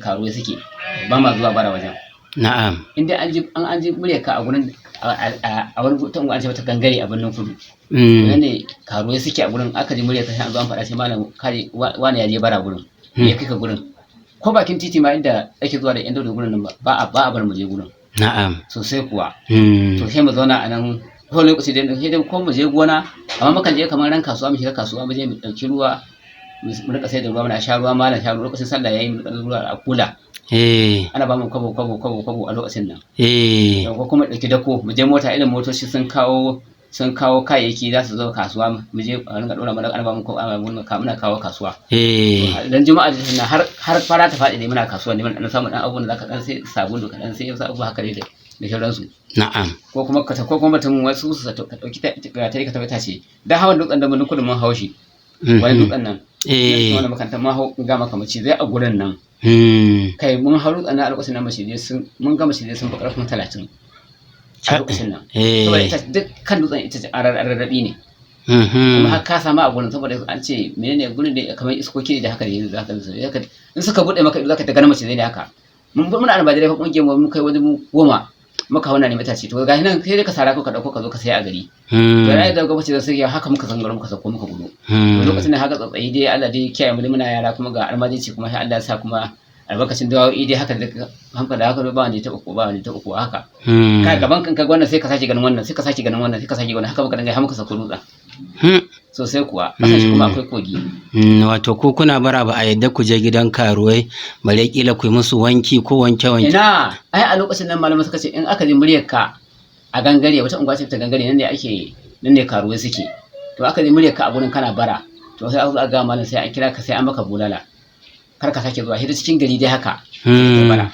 Karuwai suke, ba ma zuwa bara wajen. Na'am. In dai an ji an ji muryarka a gurin a wani ta unguwa, an ce mata Gangare a Birnin Kudu. Nan ne karuwai suke a gurin. Aka ji muryarka, sai an zo an faɗa, sai malam kaje, wani ya je bara gurin, me ya kai ka gurin? Ko bakin titi ma inda ake zuwa da yan daudu gurin nan, ba a bar mu je gurin. Sosai kuwa. To sai mu zauna a nan ko lokaci da sai dai ko mu je gona, amma mukan je kamar ran kasuwa, mu shiga kasuwa, mu je mu ɗauki ruwa, mu rika sai da ruwa, muna sha ruwa, malam sha ruwa lokacin sallah yayi, mu rika ruwa a kula. Ana ba mu kwabo kwabo kwabo kwabo a lokacin nan. Ko kuma ɗauki dako mu je mota, irin motoci sun kawo kayayyaki za su zo kasuwa, mu je a rinka ɗora mana, ana ba mu kwabo, ana ba mu, muna kawo kasuwa. Dan juma'a da nan har fara ta faɗi ne muna kasuwa ne, muna dan samu dan abubuwan da zaka dan sai sabulu, ka dan sai wasu abubuwa haka dai da sauransu. Ko kuma ka ko kuma mutum wasu su ka dauki ta gatari ka tafi tace dan hawan dutsen da mun kudu mun haushi wani dutsen nan. Wani makaranta mun hau ga maka macizai a gurin nan. Kai, mun hau dutsen nan a lokacin nan macizai sun mun ga macizai sun fi karfin 30 a lokacin nan. Saboda ita duk kan dutsen ita ce ararrabi ne. Kuma har ka samu a gurin, saboda an ce menene gurin da kamar iskoki ne da haka ne zaka haka in suka bude maka ido zaka ta ganin macizai ne haka. Muna almajirai fa, kungiyar mu kai wajen mu 10 muka hauna ne matace. To gashi nan sai dai ka sara ko ka dauko ka zo ka saya a gari. To rai da gwamnati da sai haka muka zangaro muka sako muka gudu. To lokacin da haka tsatsayi dai, Allah dai kiyaye mu dai, muna yara kuma ga almajirci, kuma sai Allah ya sa kuma albarkacin dawo'i dai haka da hanka da haka ba wanda ya taɓa ko ba wanda ya taɓa ko haka. Ka gaban kan ka ga wannan, sai ka sake ganin wannan, sai ka sake ganin wannan, sai ka sake ganin haka, muka dinga har muka sako dutsen. Sosai kuwa, kasan shi kuma akwai kogi. Wato ko kuna bara ba a yadda ku je gidan karuwai bare kila ku yi musu wanki ko wanke wanke. Ina, ai a lokacin nan malamai suka ce in aka ji muryar ka a Gangare, wata unguwa ce ta Gangare, nan ne ake, nan ne karuwai suke. To aka ji muryar ka a gurin kana bara, to sai aka zo a ga malam, sai an kira ka, sai an maka bulala, kar ka sake zuwa sai cikin gari dai haka kai bara.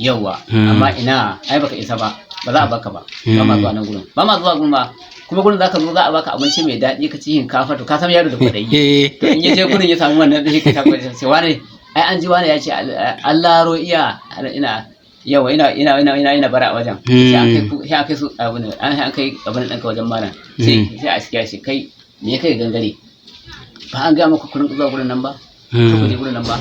Yawwa. Amma ina, ai baka isa ba, ba za a baka ba. Ba ma zuwa nan gurin, ba ma zuwa gurin ma. Kuma gurin zaka zo za a baka abinci mai daɗi ka ci shinkafa, to ka san yaro da kwaɗayi. To in ya je gurin ya samu wannan zai ka sai wani, ai an ji wani ya ce Allah ro iya ina yawa ina ina ina ina ina bara a wajen. Sai an kai sai an kai su abin an sai an kai abin ɗanka wajen malam, sai sai a siya shi, kai me ya kai Gangare? Ba an ga maka kurin zuwa gurin nan ba? Ko ku je gurin nan ba?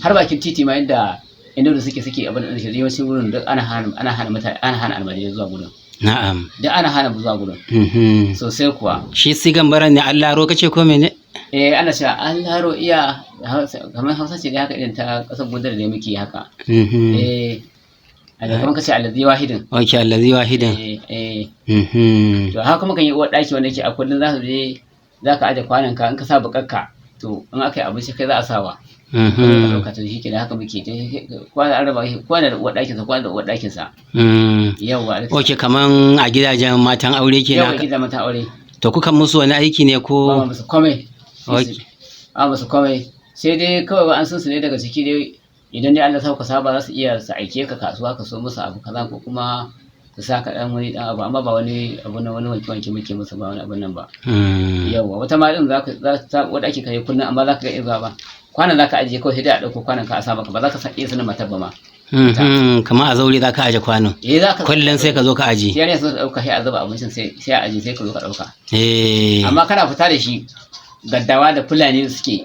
Har bakin titi ma inda inda da suke abin da yawancin gurin duk ana hana mutane, ana hana almajirai zuwa gurin. Duk ana hana zuwa gurin. Sosai kuwa. Shi sigan baran ne Allah ro kace ko mene? Eh, ana cewa Allah ro iya, kamar Hausa ce dai haka irin ta kasar gudar da muke haka. Eh, a da kamar kace allazi wahidin. Ok, allazi wahidin. Eh eh. To haka kuma kan yi uwar daki wanda yake a kullum za su je, za ka aje kwanan ka, in ka sa bukakka, to in aka yi abinci kai za a sawa. Ka ɗauka, to shi kenan haka muke kwana an raba kwana da uwar ɗakinsa, kwana da uwar ɗakinsa. Yawwa. Ok, kaman a gidajen matan aure kenan. Yawa, gidan matan aure. To kukan musu wani aiki ne Ba ko? Ma musu komai. Ba musu komai, sai dai kawai ba an san su ne daga ciki dai, idan dai Allah sa ka saba, za su iya su aike ka kasuwa ka so musu abu kaza, ko kuma su sa ka dan wani dan abu, amma ba wani abu na wani wanke wanke muke musu ba, wani abun nan ba. Yawa, wata ma din zaka za ta wanda ake kai kullun, amma zaka ga iya ba kwanan zaka ajiye, kawai sai dai a dauko kwanan ka a sa maka, ba za ka san iya sanin matar ba ma. Kamar a zaure za ka aje kwano. Eh, za ka Kullum sai ka zo ka aje. Sai ne su dauka, sai a zuba abincin, sai a ajiye, sai ka zo ka dauka. Amma kana fita da shi, gaddawa da Fulani suke,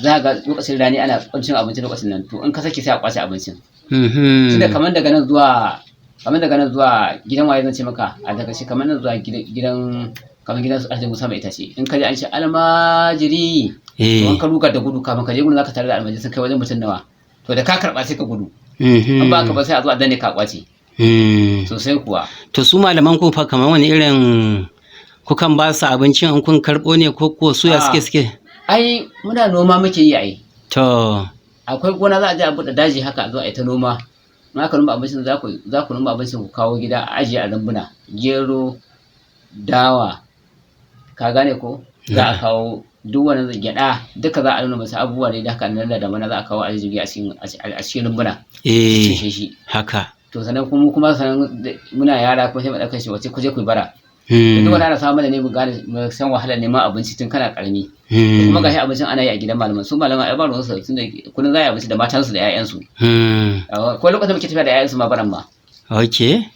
za ga lokacin rani ana kuncin abinci lokacin nan, to in ka sake sai a kwace abincin. Tunda kamar daga nan zuwa gidan waye zan ce maka, a daga shi kamar nan zuwa gidan kamar gidan su Alhaji Musa mai itace, in ka ji an ce almajiri, to in ka ruga da gudu kafin ka je gurin zaka tare da almajiri sun kai wajen mutum nawa, to da ka karba sai ka gudu. In ba ka ba sai a zo a danne ka, a kwace. Sosai kuwa. To su malaman ku fa, kamar wani irin kukan ba su abincin in kun karɓo ne, ko ko suya suke? Ai muna noma muke yi ai. Akwai gona, za a je a buɗe daji haka, a zo a yi ta noma. In aka noma abincin, za ku noma abincin ku kawo gida a ajiye a rambuna, gero, dawa, ka gane ko, za a kawo duk wani gyaɗa duka, za a nuna masu abubuwa ne da haka nan da damana za a kawo a ajiye a cikin rumbuna. Cishe shi. To sannan kuma sannan muna yara kuma sai mu ɗauka shi wace ku je ku yi bara. Duk wani ana samu mana ne mu gane mu san wahalar neman abinci tun kana ƙarami. Kuma gashi abincin ana yi a gidan malaman, su malaman ai ba ruwan su, tunda kullum za a yi abinci da matansu da 'ya'yansu. Ko lokacin muke tafiya da 'ya'yansu ma baran ma.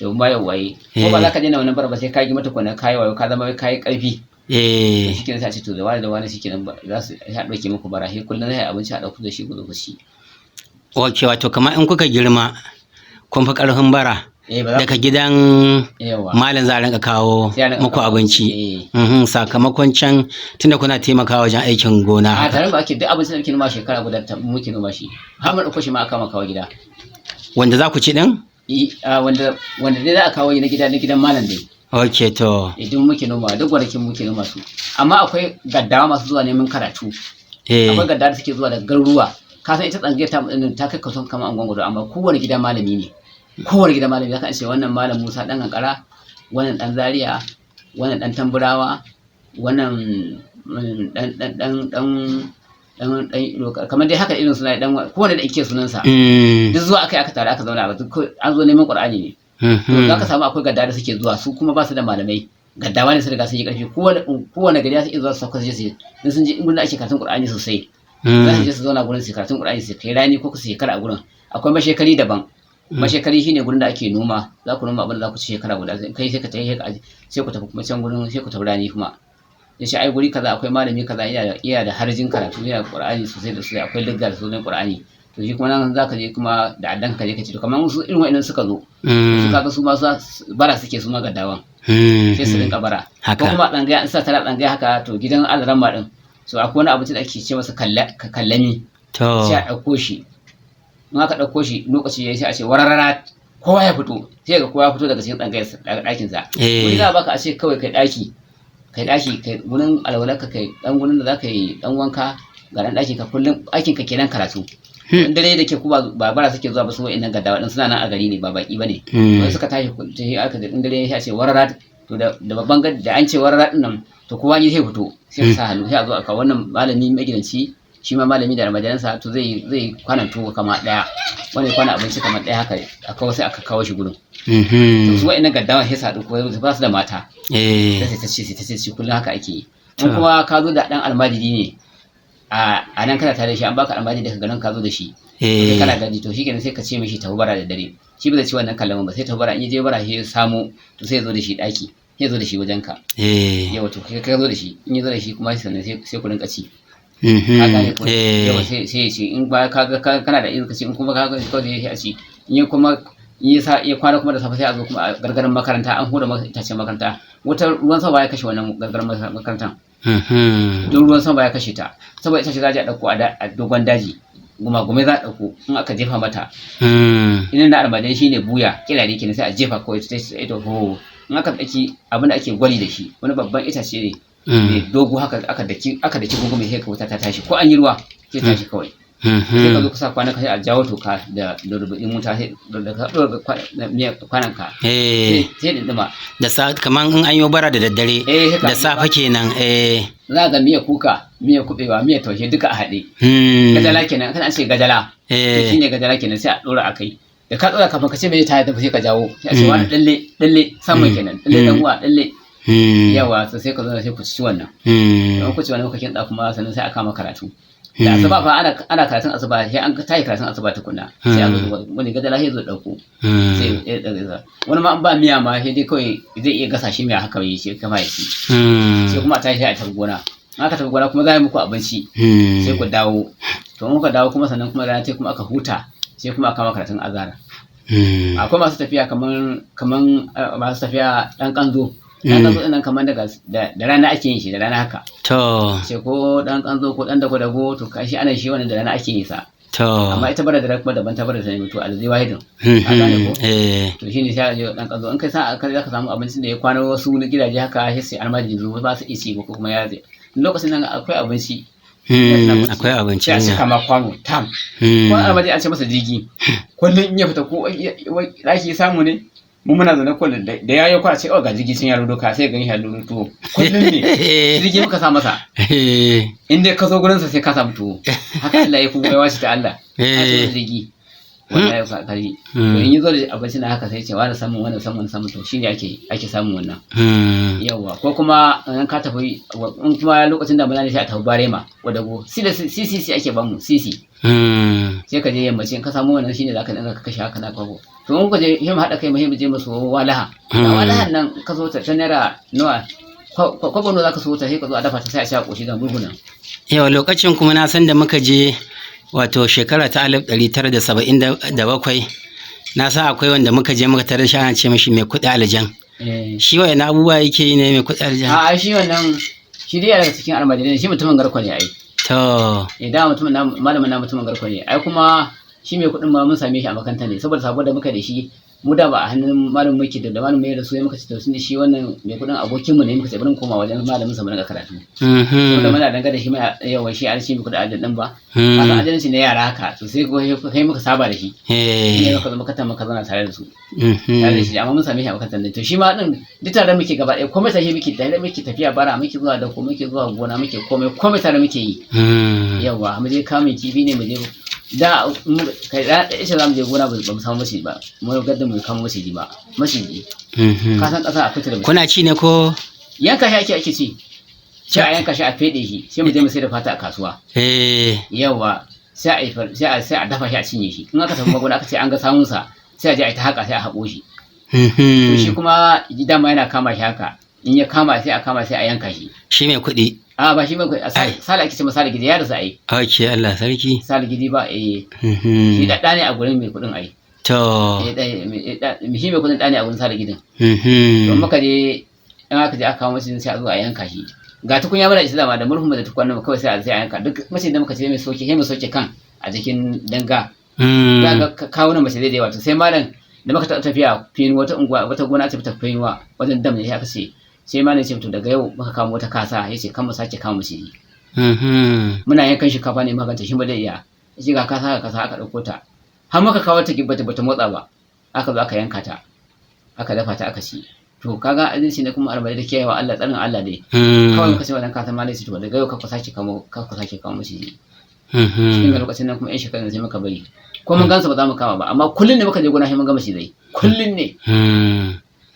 To ma yau waye ko ba za ka daina wannan bara ba sai ka yi mata kwana, kayi wayo, ka zama kayi karfi. Shikenan sai a ce to da wani da wani, shikenan ba za su ya dauke muku bara, sai kullum za a yi abinci a dauko da shi ku zo ku ci. Ok, wato kamar in kuka girma kun fi ƙarfin bara. Eh, ba za Daga gidan yawa malam za a rinka kawo Sai a rinka muku kawo. abinci. Eh. Sakamakon can tunda kuna taimakawa wajen aikin gona A haka. tare ba ake duk abincin da muke noma shekara guda muke noma shi, har mu ɗauko shi ma aka kawo gida. Wanda za ku ci din? Wanda dai za a kawo na gida, na gidan malam dai. Ok, to. Duk muke noma, duk gonakin muke noma su. Amma akwai gaddawa masu zuwa neman karatu. Akwai gaddawa da suke zuwa daga garuruwa. Ka san ita tsangayar ta mu ta kai kason kamar angon gudu, amma kowane gida malami ne. Kowane gida malami zaka ce wannan malam Musa dan Kankara, wannan dan Zaria, wannan dan Tamburawa, wannan dan dan dan dan dan dan kamar dai haka irin suna dan kowane da yake sunansa. Duk zuwa akai aka tare aka zauna, duk an zo neman Qur'ani ne. To zaka samu akwai gadda da suke zuwa, su kuma ba su da malamai, gaddawa ne su riga sun yi karfi. Kowane gari za su iya zuwa su sauka su je su in sun je in gurin ake karatun Qur'ani sosai, za su je su zauna gurin su karatun Qur'ani su kai rani ko su shekara a gurin. Akwai mashekari daban. Mashekari shine gurin da ake noma, za ku noma abin da za ku ci shekara guda, kai sai ka tafi sai ku tafi kuma can gurin, sai ku tafi rani kuma. Ya ce ai guri kaza akwai malami kaza, iya da harjin karatu, yana da Qur'ani sosai da sosai, akwai ligga da sunan Qur'ani. To shi kuma nan zaka je kuma da addan ka je ka ce to kamar su irin wa'annan suka zo, su kaga su ma bara suke, su ma gaddawan sai su rinka bara. Ko kuma tsangaya, an sa tara tsangaya haka, to gidan alramma din so akwai wani abinci da ake ce masa kallami. Sai a ɗauko shi, in aka ɗauko shi lokaci ya sai a ce wararara kowa ya fito, sai ga kowa ya fito daga cikin tsangayar daga ɗakin sa. Wani za a baka a ce kawai kai ɗaki, kai ɗaki, kai gurin alwalarka, kai ɗan gurin da za ka yi ɗan wanka, ga ɗan ɗakin ka, kullum ɗakin ka kenan karatu. In dare da ke kuma ba bara suke zuwa ba su wa'innan gaddawa ɗin, suna nan a gari ne, ba baki ba ne. Wani suka tashi tashi aka in dare sai a ce warara, to da babban gadi da an ce warara ɗin nan, to kowa ne sai fito, sai sa hannu, sai a zo a kawo wannan malami magidanci, shi ma malami da almajiransa, to zai kwanan tuwo kama ɗaya, wani kwana abinci kamar ɗaya haka a kawo, sai aka kawo shi gurin. To su wa'innan gaddawa sai su haɗu, ko ba su da mata. Sai ta ce sai ta ce kullum haka ake yi. In kuma ka zo da ɗan almajiri ne a nan kana tare da shi, an baka almajiri daga garin ka zo da shi. Kana gadi, to shikenan sai ka ce mishi tafi bara da dare. Shi ba zai ci wannan kalaman ba, sai tafi bara, in je bara shi ya samu, to sai ya zo da shi ɗaki, sai ya zo da shi wajen ka. Yawa, to kai ka zo da shi, in ya zo da shi kuma sannan sai ku rinka ci. Ka gane ko? Yawa, sai ya ci, in ba ka ga kana da izinin ka ci, in kuma ka ga kawai sai a ci. In ya kuma in ya sa ya kwana kuma da safe sai a zo kuma a gargaran makaranta, an hura itacen makaranta. Wutar ruwan sama ya kashe wannan gargaran makarantar. Don ruwan sama ya kashe ta. Saboda ita ce za a je a ɗauko a dogon daji. Gumagumai za a ɗauko in aka jefa mata. Ina na almajirai shine buya kirare kenan, sai a jefa kawai ta ita ho. In aka ɗauki abin da ake gwali da shi, wani babban itace ne mai dogo haka, aka daki gungume, sai ka wuta ta tashi, ko an yi ruwa sai tashi kawai. Sai ka zo ka sa kwanan ka, sai a jawo toka da rubuɗin wuta, sai da ka ɗora kwanan ka sai ɗinɗima. Da sa kaman in an yi bara da daddare, da safe kenan. Za ga miya kuka, miya kuɓewa, miya taushe duka a haɗe. Gajala kenan, kana ce gajala. Shine gajala kenan, sai a ɗora a kai. Da ka ɗora kafin ka ce mai ta tafi sai ka jawo. Sai a ce wani ɗalle, ɗalle saman kenan, ɗalle ɗan uwa, ɗalle. Yawa, to sai ka zo sai ku ci wannan. Idan ku ci wannan kuka kintsa kuma sannan sai a kama karatu. Da asuba fa ana karatun asuba, sai an tayi karatun asuba tukunna. Sai a zo wani gajala sai zo ɗauko. Sai ya ɗauko. Wani ma an ba miya ma sai dai kawai zai iya gasa shi miya haka yi shi kama ya ci. Sai kuma a tashi a tafi gona. In aka tafi gona kuma za a yi muku abinci. Sai ku dawo. To in kuka dawo kuma sannan kuma rana sai kuma aka huta, sai kuma aka kama karatun azahar. Akwai masu tafiya kaman masu tafiya ɗan ƙanzo. Ɗan ƙanzo ɗin nan kaman daga da rana ake yin shi, da rana haka. To. Sai ko ɗan ƙanzo ko ɗan dago-dago, to shi ana shi wannan da rana ake yin sa. To. Amma ita bara da kuma daban ta bara da to alzai wahidin. Ka gane ko? To shine sai a je ɗan ƙanzo, in kai sa kai zaka samu abincin da ya kwana wasu na gidaje haka, sai almajiri zo ba su iya ci ba ko kuma ya zai. Lokacin nan akwai abinci. Akwai abinci. Sai a cika ma kwano tam. Ko almajiri an ce masa jirgi. Kullum in ya fita ko ɗaki ya samu ne, mu muna zaune kullum da ya yi kwa ce oh ga jirgi sun ya ludo ka, sai gani ya ludo tuwo. Kullum ne jirgi muka sa masa. In dai ka zo gurinsa sai ka samu tuwo. Haka Allah ya kuma ya wace ta Allah. A ce jirgi. Wallahi ka kari. To in yi zo da abinci na haka sai ce wani samun wani samun samun, to shine ake samun wannan. Yawwa, ko kuma in ka tafi, in kuma lokacin damuna ne sai a tafi barema wadago, sisi ake bamu sisi. Sai ka je yammaci in ka samu wannan shine zaka dinga ka kashe haka na kwabo. To in kuka je sai mu haɗa kai mu je mu so walaha. Walahan nan ka so ta naira nawa, kwabo nawa zaka so ta, sai ka zo a dafa ta sai a sha koshi ga murhuna. Yawa, lokacin kuma na san da muka je Wato shekara ta 1977 na san akwai wanda muka je muka tarar shi ana ce mishi mai kuɗi aljan. Eh. Shi wa'ina abubuwa yake yi ne mai kuɗi aljan? A shi wannan shi dai yana daga cikin almajirai ne, shi mutumin garko ne ai. To. Eh, da mutumin na malamin na mutumin garko ne ai, kuma shi mai kuɗin ma mun same shi a makaranta ne, saboda sabo da muka da shi mu da ba a hannun malamin muke da malamin ya rasu ya muka ce to sun shi wannan mai kuɗin abokin mu ne, muka ce bari mu koma wajen malamin sa mu rinka karatu. Saboda muna dangane da shi, muna yawa shi an shi mai kuɗin aljan din ba. Kasan ajalinci na yara haka, to sai kai muka saba da shi. Ne muka zo muka muka zauna tare da su. Tare da shi, amma mun same shi a makarantar ne. To shi ma din duk tare muke gaba ɗaya, komai tare muke, tare muke tafiya bara, muke zuwa da ko muke zuwa gona, muke komai komai tare muke yi. Yawa, mu je kamun kifi ne, mu je da kai da ita za mu je gona ba mu samu maciji ba, mu gadda mu kama maciji ba, maciji. Ka san ƙasa akwai ta da maciji. Kuna ci ne ko? Yanka shi ake ci. Sai a yanka shi a feɗe shi, sai mu je mu sai da fata a kasuwa. Yawa, sai a sai a dafa shi a cinye shi. In aka tafi magona aka ce an ga samun sa, sai a je a yi ta haka sai a haƙo shi. To shi kuma dama yana kama shi haka. In ya kama sai a kama sai a yanka shi. Shi mai kuɗi. A ba shi mai kuɗi, Sale ake ce masa, Sale Gidi ya rasu ai. Ok, Allah sarki. Sale Gidi ba eh. Shi da ɗa ne a gurin mai kuɗin ai. To. Shi mai kuɗin ɗa ne a gurin Sale Gidin. To muka je in aka je aka kawo macijin sai a zo a yanka shi. Ga tukunya muna isa dama da murhun da tukunya kawai sai a yanka duk macijin da muka ce mai soke sai mu soke kan a jikin danga. Za ga kawo na mace daidai wato sai malam da muka taɓa tafiya fini wata unguwa wata gona ta fita finuwa wajen dam ne sai aka ce sai malam ce to daga yau muka kamo wata kasa yace kan mu sake kama maciji. Muna yankan shinkafa ne muka ganta shi ba zai iya. Yace ga kasa ga kasa aka ɗauko ta. Har muka kawo ta bata bata motsa ba. Aka zo aka yanka ta. Aka dafa ta aka ci. To kaga azinci ne kuma arba'in da kiyayewa Allah tsarin Allah dai. Kawai muka ce wannan kasa malam ce to daga yau ka sake kamo ka sake kamo maciji. Cikin lokacin nan kuma yan shekarun sai muka bari. Ko mun gansa ba za mu kama ba amma kullun ne muka je gona sai mun ga macizai. Kullun ne.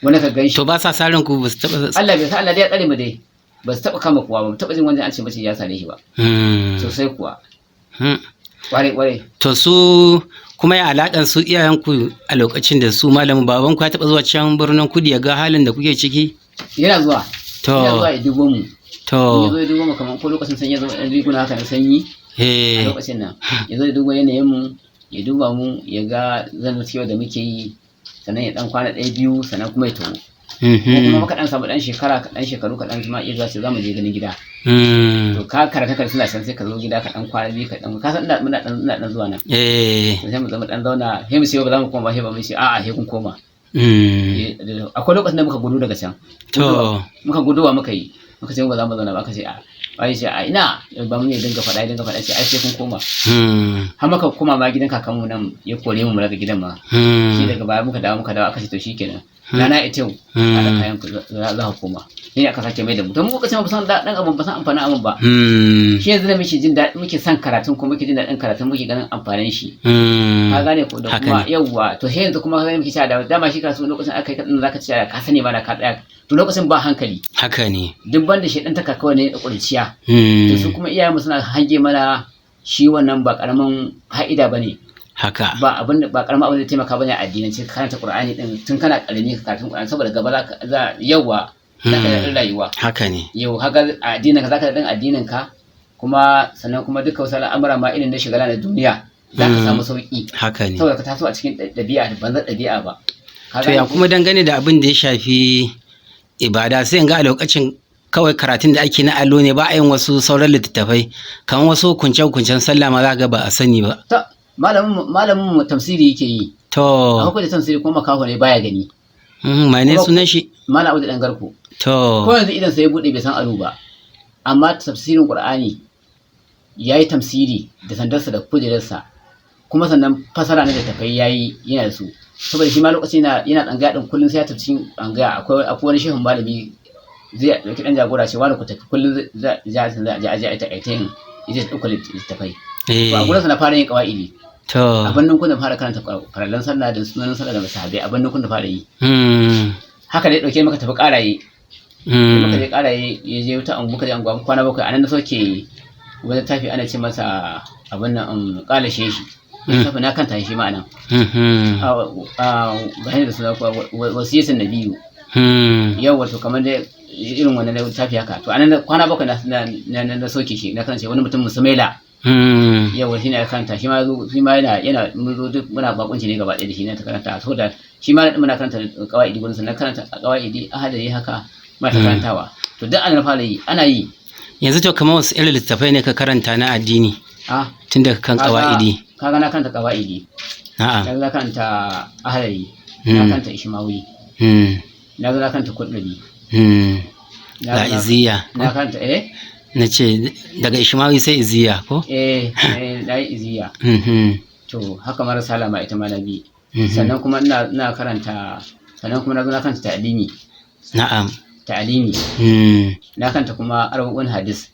Wani ka gan shi. To ba sa sarin ku ba su taɓa. Allah bai sa Allah dai ya tsare mu dai. Ba su taɓa kama kowa ba, mu taɓa jin wanda an ce maciji ya sare shi ba. Sosai kuwa. Ƙwarai ƙwarai. To su kuma ya alaƙan su iyayenku a lokacin da su malamin babanku ya taɓa zuwa can birnin kudu ya ga halin da kuke ciki? Yana zuwa. To. Yana zuwa ya dubo mu. To. Ya zo ya dubo mu kamar ko lokacin sanyi ya zo ɗan riguna haka na sanyi. A lokacin nan. Ya zo ya dubo yanayin mu, ya duba mu, ya ga zamantakewar da muke yi, sannan ya ɗan kwana ɗaya biyu sannan kuma ya taho. Ko kuma muka ɗan samu ɗan shekara kaɗan shekaru kaɗan kuma iya zuwa ce za mu je ganin gida. To ka karata karatu suna can sai ka zo gida ka ɗan kwana biyu ka ɗan ka san ina muna ɗan ina ɗan zuwa nan. To sai mu zama ɗan zauna sai mu ce ba za mu koma ba sai ba mu ce a'a sai kun koma. Akwai lokacin da muka gudu daga can. To. Muka guduwa muka yi muka ce ba za mu zauna ba aka ce a ai ce a ina ba mu ne dinga faɗa dinga faɗa ce ai sai kun koma. Har muka koma ma gidan kakanmu nan ya kore mu daga gidan ma. Shi daga baya muka dawo aka ce to shikenan. Rana ita yau haɗa kayan ku za ku koma. Sai aka sake mai da mu. To mu lokacin ba san daɗin abun ba san amfanin abun ba. Shi yanzu da muke jin daɗi muke son karatun ko muke jin daɗin karatun muke ganin amfanin shi. Ka gane ko da kuma yawwa to sai yanzu kuma sai muke cewa da dama shi karatu lokacin aka yi kaɗan zaka ce ka sani ma da ka tsaya to lokacin ba hankali. Haka ne. Duk banda shi ɗan taka kawai ne da ƙuriciya. To su kuma iyayenmu suna hange mana shi wannan ba ƙaramin fa'ida ba ne. Haka. Ba abin ba karamin abin da taimaka bane a addinance karanta Qur'ani din tun kana karami ka karatun Qur'ani saboda gaba za yawa za ka daɗin rayuwa. Haka ne. Yau haka addinin ka zaka daɗin addinin ka kuma sannan kuma duka wasu al'amura ma irin na shiga na duniya za ka samu sauki. Haka ne. Saboda ka taso a cikin ɗabi'a banzar ɗabi'a ba. To ya kuma dangane da abin da ya shafi ibada sai in ga a lokacin kawai karatun da ake na allo ne ba a yin wasu sauran littattafai kamar wasu hukunce-hukuncen sallah ma za ga ba a sani ba. Malamin mu tafsiri yake yi. To. Akwai da tafsiri kuma makaho ne baya gani. Mai ne sunan shi? Malam Audu Dan Garko. To. Ko yanzu idan sai ya bude bai san alo ba. Amma tafsirin Qur'ani yayi tafsiri da sandarsa da kujerarsa. Kuma sannan fasara na da tafai yayi yana da su. Saboda shi ma lokacin yana tsangaya din kullun sai ya tafi cikin tsangaya akwai wani shehun malami zai dauki dan jagora ce wani ku tafi kullun za a je a ta yin zai dauka littafai. To a gurinsa na fara yin qawaidi. To. Abin nan kuna fara karanta farallan sallah da sunan sallah da masahabai abin nan kuna fara yi. Haka dai dauke maka tafi karaye. Muka je karaye ya je wata anguwa muka je anguwa kwana bakwai anan na soke wani tafi ana ce masa abin nan kala sheshi. Tafi na kanta shi ma anan. Bayan da suna wasiyatan nabiyu. Yau wato kamar dai irin wannan tafi haka. To anan kwana bakwai na soke shi na karanta wani mutum musumaila. Yawa shi ne ya karanta, shi ma yazo, shi ma yana mun zo duk muna bakunci ne gaba ɗaya da shi ne ta karanta, saboda shi ma muna karanta qawaidi gurin sa, na karanta qawaidi ahadari haka muna ta karantawa. To duk ana fara yi, ana yi. Yanzu to kamar wasu irin littattafai ne ka karanta na addini Ah, tun daga kan qawaidi? Kaga na karanta qawaidi. Na'am. Na karanta ahadari, na karanta ishmawi. Na zo na karanta qurtubi. Ga iziya. Na karanta eh? Na ce daga ishmawi sai iziya ko? Eh, na yi iziya. To haka mara salama ita ma na bi. Sannan kuma ina karanta, sannan kuma na zo na karanta ta'alimi. Na'am. Ta'alimi. Na karanta kuma arba'un hadis.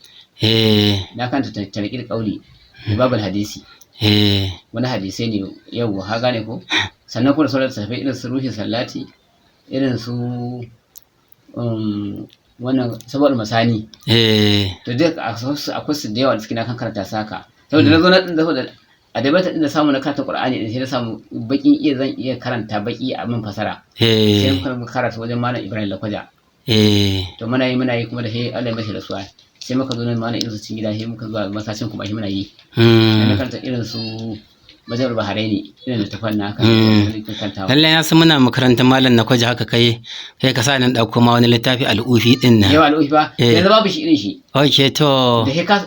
Na karanta tarqil qawli babul hadisi. Wani hadisai ne yau ha gane ko? Sannan kuma da sauran littattafai irin su ruhi sallati, irin su wannan saboda masani. To duk akwai su da yawa da suke na kan karanta saka. Saboda na zo na din saboda a da bata din da samu na karanta Qur'ani din sai na samu bakin iya zan iya karanta baki a min fasara. Sai muka karanta wajen Malam Ibrahim Lakwaja. To muna yi kuma da sai Allah ya mashi rasuwa. Sai muka zo nan Malam Idris cikin gida, sai muka zuwa masallacin kuma shi muna yi. Na karanta irin su Majalar Bahraini, irin littafan na haka. Lallai na san muna makarantar Malam Lakwaja haka kai ka sa nan ɗauko ma wani littafi al'ufi din nan. Yawa al'ufi ba. Yanzu babu shi irin shi. Okay to. Da he ka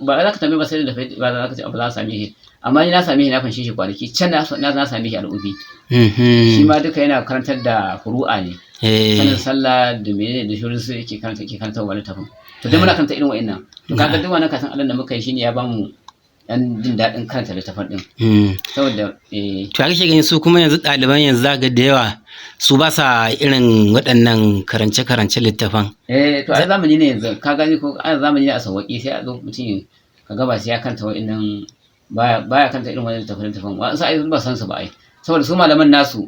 ba za ka tambaye ba sai da ba za ka ce ba za ka same shi. Amma ni na same shi, na fanshe shi kwanaki can, na same shi al'ufi. Shi ma duka yana karantar da furu'a ne. Sanin sallah da menene da shirin su yake karanta, yake karanta wa littafin. To duk muna karanta irin wa'annan. To kaga duk wannan kasan Allah da muka yi shine ya bamu dan jin daɗin karanta littafin din. Saboda To haka shi gani su kuma yanzu ɗaliban yanzu zaka da yawa su ba sa irin waɗannan karance-karance littafan. Eh to a zamani ne yanzu ka gani ko a zamani ne a sauwaƙe sai a zo mutum ka ga ba sai ya karanta wa'annan baya karanta irin wannan littafin. Wa'ansu ai ba san su ba ai. Saboda su malaman nasu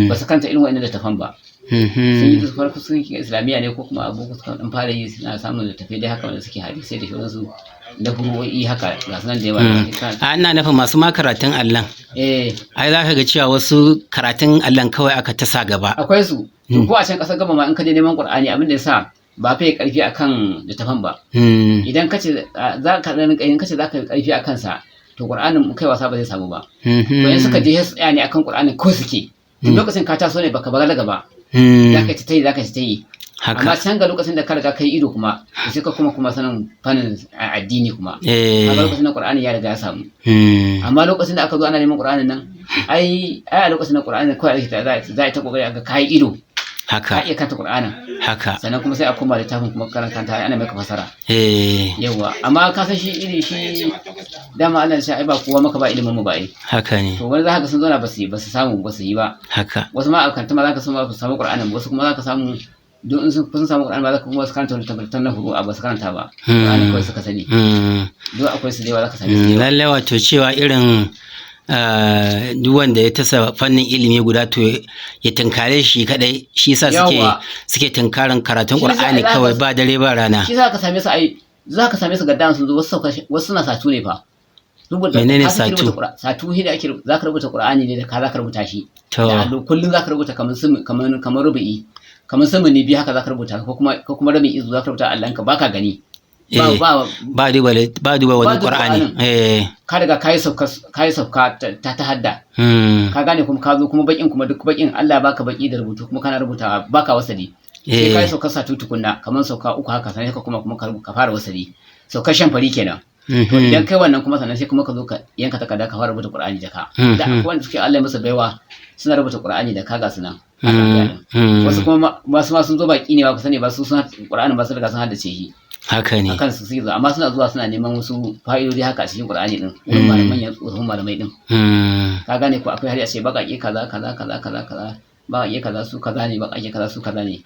ba su karanta irin wa'annan littafan ba. Sun yi farko sun yi islamiyya ne ko kuma abu suka dan fara yi suna samun littafai dai haka wanda suke hadisai da shauransu da furu'o'i haka ga sunan da yawa. A ina nufin masu ma karatun allon. Ai za ka ga cewa wasu karatun allon kawai aka tasa gaba. Akwai su. Ko a can kasar gaba ma in ka je neman Qur'ani abin da yasa ba fa karfi akan littafan ba. Idan ka ce za ka in ka ce za ka karfi akan sa to Qur'anin kai wasa ba zai samu ba. To in suka je su tsaya ne akan Qur'anin ko suke. Lokacin ka taso ne baka balaga ba. Za ka ta yi za ka ta yi. Amma can ga lokacin da ka riga kai ido kuma sai ka kuma sanin fannin addini kuma. Kaga lokacin da Qur'ani ya riga ya samu. Amma lokacin da aka zo ana neman Qur'anin nan ai a lokacin da Qur'ani kawai ake za a ta kokari aka kai ido. Haka. Ka iya karanta Qur'anin. Haka. Sannan kuma sai a koma littafin kuma karanta ana maka fasara. Yawa amma ka san shi iri shi dama Allah ya ai ba kowa maka ba ilimin mu ba ai. Haka ne. To wani za ka sun zauna ba su samu ba su yi ba. Haka. Wasu ma a karanta ma za ka samu ba su samu Qur'anin wasu kuma za ka samu don in sun samu Qur'ani ba za ka kuma su karanta wani tabbatar na hudu ba su karanta ba. Qur'ani kawai suka sani. Don akwai su da yawa za ka same su. Lallai wato cewa irin duk wanda ya tasa fannin ilimi guda to ya tunkare shi kadai, shi yasa suke tunkarin karatun Qur'ani kawai ba dare ba rana. Shi za ka same su ai za ka same su ga dan sun zo wasu suna satu ne fa. Menene satu? Satu shi da ake za ka rubuta Qur'ani ne da ka za ka rubuta shi. To kullum za ka rubuta kamar rubu'i kamar sumuni biyu haka za ka rubuta ko kuma rabin izu za ka rubuta Allahnka baka gani. Ba duba wani Qur'ani. Ka riga kayi sauka ta hadda. Ka gane kuma ka zo kuma bakin kuma duk bakin Allah baka baki da rubutu kuma kana rubutawa baka wasali. Sai kayi sauka satu tukunna kamar sauka uku haka sannan ka kuma ka fara wasali. Saukar shan fari kenan. To idan kai wannan kuma sannan sai kuma ka zo ka yanka takarda ka fara rubuta Qur'ani da ka. Da akwai wanda suke Allah ya musu baiwa suna rubuta Qur'ani da ka ga su nan. Wasu kuma wasu ma sun zo baki ne ba ku sani ba su sun Qur'anin ba su riga sun haddace shi. Haka ne. Akan su suke amma suna zuwa suna neman wasu fa'idodi haka a cikin Qur'ani din. Wurin malaman manyan tsohon malamai din. Ka gane ko akwai har a ce baƙaƙe kaza kaza kaza kaza kaza baƙaƙe kaza su kaza ne baƙaƙe kaza su kaza ne.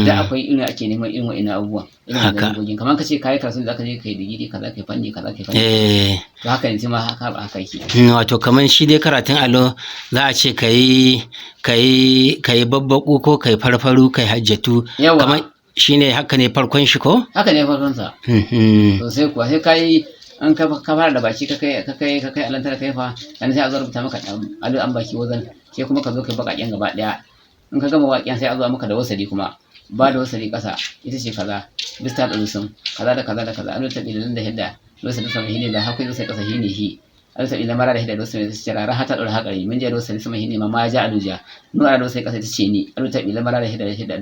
Da akwai irin ake neman irin wa'annan abubuwan. Irin wannan kamar ka ce kayi karatu da zaka je kai digiri kaza kai fanni kaza kai fanni. To haka ne sai ma haka ba haka yake. Wato kamar shi dai karatun allo za a ce kayi kayi kayi babbaku ko kai farfaru kai hajjatu. Kamar shi ne haka ne farkon shi ko? Haka ne farkon sa. To sai kuwa sai kai an ka fara da baki ka kai alantar kai fa dan sai a zo rubuta maka allo an baki wazan sai kuma ka zo kai bakaken gaba daya. In ka gama waƙen sai a zo maka da wasali kuma. Ba da wasali kasa ita ce kaza, bista da lusun kaza da kaza da kaza, alu ta bilan da hidda wasali sama hine da hakuri wasali kasa hine hi, alu ta bilan mara da hidda wasali ita ce ra hata dora hakari min ja da wasali sama hine ma ma ja aluja nu ara da wasali kasa ita ce ni, alu ta bilan mara da hidda hidda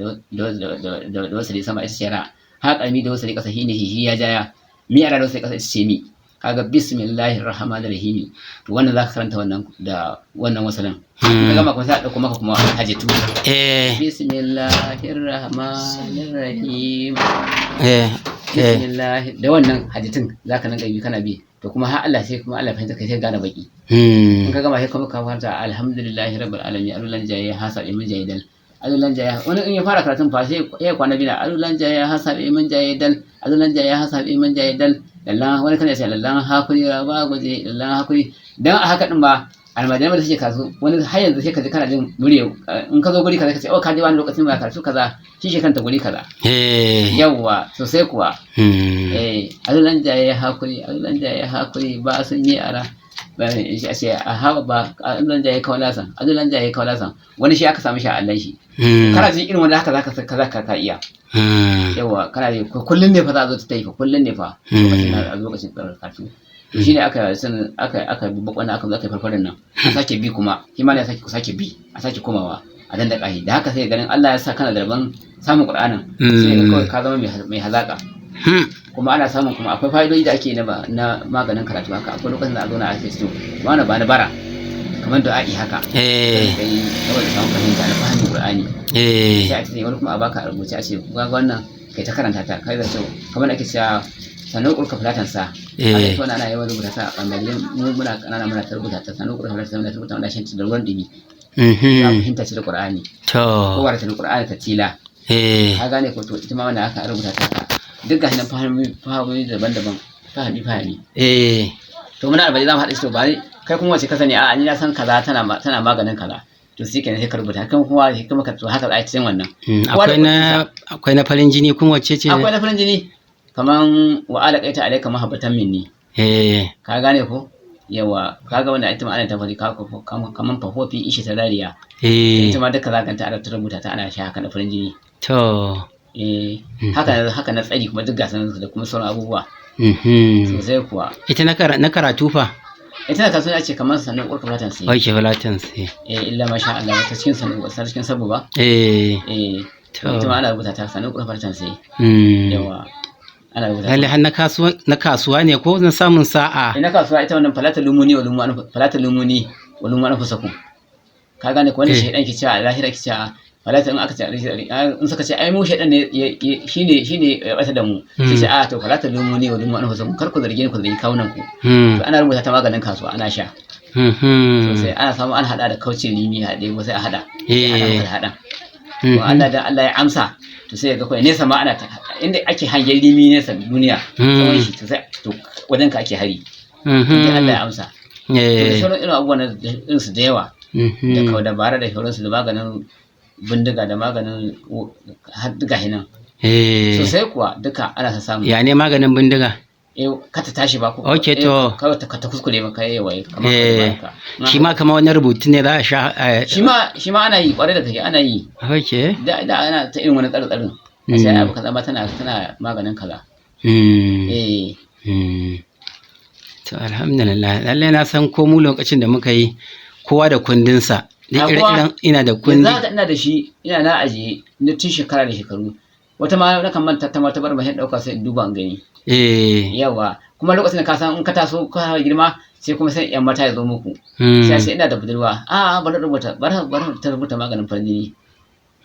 da wasali sama ita ce ra haƙarmi da wasali kasa hine hi, hi ya jaya mi ara da wasali kasa ita ce mi. Kaga bismillahir rahmanir rahim, to wannan zaka karanta wannan da wannan wasalin. Ka gama kuma sai a dauko maka kuma hajjatu. Bismillahir rahmanir rahim. Bismillah da wannan hajjatun zaka nan bi kana bi, to kuma har Allah sai kuma Allah fahimta kai sai gane baki. In ka gama sai kuma ka fara alhamdulillahi rabbil alamin alulan jaye hasa imin jayidal alulan jaya. Wani in ya fara karatun fa sai ya kwana bina alulan jaya hasa imin jayidal alulan jaya hasa imin jayidal lallan. Wani kana ce lallan hakuri ba guje lallan hakuri. Dan a haka din ba almajirai da suke kasu wani har yanzu sai ka ji kana jin murya in ka zo guri kaza ka ce oh ka ji wani lokacin ba karatu kaza shi ke kanta guri kaza. Yawwa sosai kuwa. Alulan jaye hakuri alulan jaye hakuri ba sun yi ara ba shi a ce a hawa ba alulan jaye kawalasan alulan jaye kawalasan. Wani shi aka samu shi a allan shi. Kana jin irin wanda haka zaka kaza ka iya. Yawa kana yi kullun ne fa za a zo ta tafi kullun ne fa lokacin a lokacin karatu. To shine aka san aka bi bakon aka zo aka farfarin nan a sake bi kuma shi ma ne a sake sake bi a sake komawa a dan da kahi da haka sai ganin Allah ya sa kana da rabon samun Qur'anin sai ga kawai ka zama mai hazaka. Kuma ana samun kuma akwai fa'idoji da ake na maganin karatu haka. Akwai lokacin da a zo na ake so wani ba na bara kamar du'a'i haka. Kai saboda samun fahimta na fahimtar Qur'ani. Sai a ce wani kuma a baka a rubuce a ce ga wannan kai ta karanta ta kai da kyau kamar ake cewa sanar kurka fulatan sa. A ita ana yawan rubuta ta a ɓangaren mu muna kanana muna ta rubuta ta sanar kurka fulatan sa muna ta rubuta muna shan da ruwan dumi. Za fahimta ce da Qur'ani. To. Ko war ta Qur'ani ta tila. Ka gane ko? To ita ma wannan aka rubuta ta duk gashi nan fahimi daban-daban fahimi. To muna albaji za mu haɗa shi to ba kai kuma wace ka sani a ni na san kaza tana maganin kaza. To shi kenan sai ka rubuta kan kuma sai kuma ka to haka za a cikin wannan. Akwai na farin jini kuma wacce ce? Akwai na farin jini kaman wa alaqaita alayka mahabbatan minni. Ka gane ko? Yawa kaga wannan ita ma ana ta fari kaman fahofi ishi ta dariya. Ita ma duka za ka ta ana ta rubuta ta ana sha haka na farin jini. To. Haka haka na tsari kuma duk gasan da kuma sauran abubuwa. Sosai kuwa. Ita na karatu fa? Ita na kasuwa ce kamar sannan ƙurka fulatan sai. Ok, fulatan sai. Illa masha Allah ta cikin sannan ta cikin sabo ba. To. Ita ma ana rubuta ta sannan ƙurka fulatan sai. Yawa. Ana rubuta. Lalle har na kasuwa ne ko na samun sa'a? Na kasuwa ita wannan falata lumuni wa lumuni falata lumuni wa lumuni fusakum. Ka gane ko wannan shaydan ke cewa lahira ke cewa falata in aka ce in suka ce ai mu shaydan ne shine ya bata da mu sai ce a to falata lumuni wa lumuni fusakum kar ku zarge ni ku zargi kawunan ku. To ana rubuta ta maganin kasuwa ana sha. Sai ana samu an hada da kaucin limi haɗe ko sai a hada. Ana hada. To Allah da Allah ya amsa to sai ga kawai nesa ma ana inda ake hangen limi nesa duniya tsawon shi to sai to wajen ka ake hari. Inda Allah ya amsa. To da sauran irin abubuwan irin su da yawa. Da kawai dabara da sauransu da maganin bindiga da maganin har duka hinan. Sosai kuwa duka ana ta samu. Ya ne maganin bindiga? Ka ta tashi ba ko. Ok to. Kawai ta kuskure maka yayi waye kamar shi ma kamar wani rubutu ne za a sha. Shi ma ana yi kwarai da gaske ana yi. Ok. Da ana ta irin wani tsare tsarin. Sai abu kaza ma tana maganin kaza. To alhamdulillah lallai na san ko mu lokacin da muka yi kowa da kundinsa. Duk ire-iren ina da kundi. Yanzu haka ina da shi ina na ajiye na tun shekara da shekaru. Wata ma na kan manta ta ma ta bar mahin ɗauka sai in duba in gani. Yawa kuma lokacin da ka san in ka taso ka girma sai kuma sai yan mata ya zo muku. Sai ina da budurwa a bari rubuta bari ta rubuta maganin farin jini.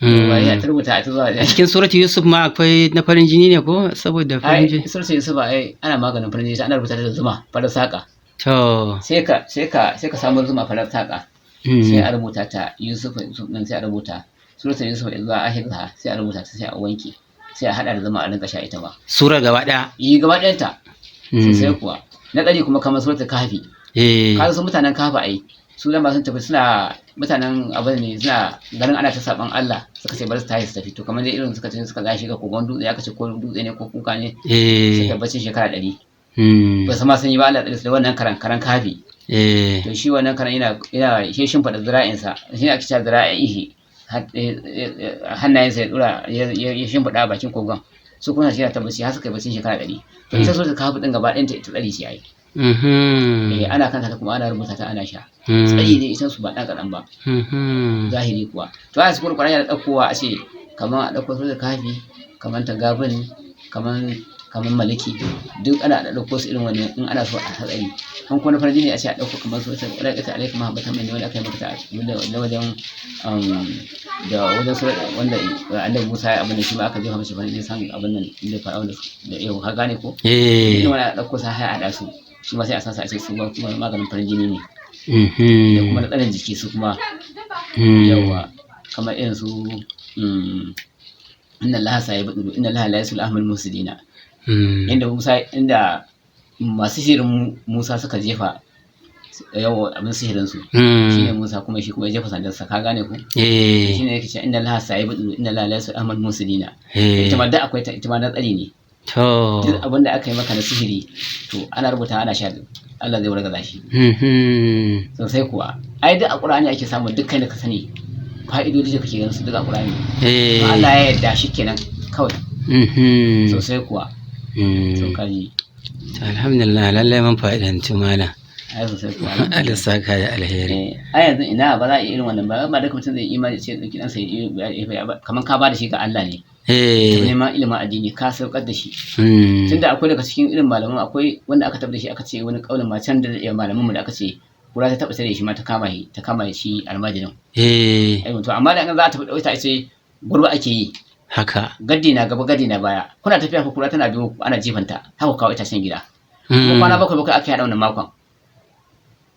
Ya ta rubuta ta zuwa. A cikin suratu Yusuf ma akwai na farin jini ne ko saboda farin jini? Suratu Yusuf ai ana maganin farin jini ana rubuta ta da zuma farar saka. To. Sai ka samu zuma farar saka. Sai a rubuta ta Yusuf din sai a rubuta suratu Yusuf zuwa ahirha sai a rubuta ta sai a wanke. Sai a hada da zuma a rinka sha ita ba. Sura gaba daya? Yi gaba ɗayan ta. Sosai kuwa. Na ɗari kuma kamar suratul kahfi. Ka su mutanen kahfi ai. Su lamba sun tafi suna mutanen abin ne suna ganin ana ta saban Allah suka ce bari su tashi su tafi to kamar dai irin suka ce suka gashi ga kogon dutse aka ce ko dutse ne ko kuka ne. Suka bacci shekara 100. Ba su ma sun yi ba Allah tsare su da wannan karan kahfi. To shi wannan karan yana shi shimfiɗa zira'insa shi ne ake cewa zira'ihi. hannayensa ya dora ya shimfiɗa a bakin kogon, su kuma shi ta bacci har suka yi baccin shekara 100. To ita suratul kahfi din gaba ɗayanta ita tsari ce ai. Eh, ana kanta ta kuma ana rubuta ta ana sha. Tsari ne ita su ba ɗan kaɗan ba. Zahiri kuwa. To a cikin Qur'ani yana ɗaukowa a ce kamar a ɗauko suratul kahfi, kamar tagabun, kamar maliki, duk ana ɗauko su irin wannan in ana so a hatsari. Kan kuma na farji ne a ce a ɗauko kamar suratul walaqata alayka mahabbatan minni wanda aka yi maka ta na wajen da wajen surat wanda annabi Musa ya abin da shi ma aka jefa mashi farin san abin nan inda Fir'auna da yau ka gane ko. Irin wannan a ɗauko sa har a haɗa su, shi ma sai a sa su a ce su ma kuma maganin farin jini ne. Da kuma na tsarin jiki su kuma yawa kamar irin su inna allaha sayabdu inna allaha la yuslihu amal mufsidina. Inda Musa, inda masu sihirin Musa suka jefa yawa abin sihirin su, shine Musa kuma shi kuma ya jefa sandarsa, ka gane ko. Shine yake cewa inna allaha sayabdu inna allaha la yuslihu amal mufsidina. Ita ma da akwai ta, ita ma na tsari ne. Duk abin da aka yi maka na sihiri to ana rubuta ana sha, Allah zai wargaza shi. Sosai kuwa. Ai duk a Qur'ani ake samun dukkan da ka sani fa'idodi da kake ganin su duk a Qur'ani. Allah ya yarda shikenan kawai. Sosai kuwa. To kaji. To alhamdulillah, lallai mun fa'idantu malam. Ai sosai kuwa. Allah saka da alheri. Ai yanzu ina ba za a yi irin wannan ba, ba duka mutum zai imani ce dauki dan sai kamar ka ba da shi ga Allah ne. Neman ilimin addini ka saukar da shi. Tunda akwai daga cikin irin malaman, akwai wanda aka tabbata shi aka ce wani kaulin ma can da malaman mu da aka ce kura ta taba tare shi ma ta kama shi, ta kama shi almajirin. Ai to amma da an za a tafi dauka ce gurba ake yi. Haka. Gaddi na gaba gaddi na baya. Kuna tafiya ko kura tana biyo ana jifanta haka kawo itacen gida. Kuma kwana 7 7 aka haɗa wannan makon.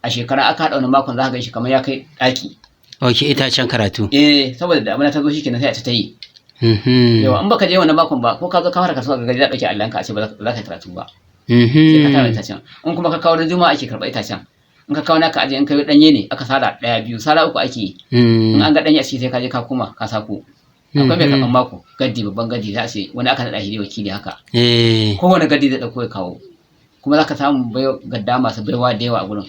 A shekara aka haɗa wannan makon za ka gan shi kamar ya kai ɗaki. Ok, itacen karatu. Eh, saboda da amina ta zo shi kenan sai a ta yi. Yawa in baka je wannan makon ba ko ka zo ka fara kasuwa ga gari za ɗauki allanka a ce ba za ka yi karatu ba. Sai ka tara itacen. In kuma ka kawo ran juma'a ake karɓar itacen. In ka kawo naka aje in ka yi ɗanye ne aka sara 1 2 sara 3 ake yi. In an ga ɗanye a ciki sai ka je ka koma ka sako. Akwai mai karɓar mako gaddi babban gaddi za a ce wani aka naɗa shi wakili haka. Kowane gaddi zai ɗauko ya kawo. Kuma za ka samu gadda masu baiwa da yawa a gurin.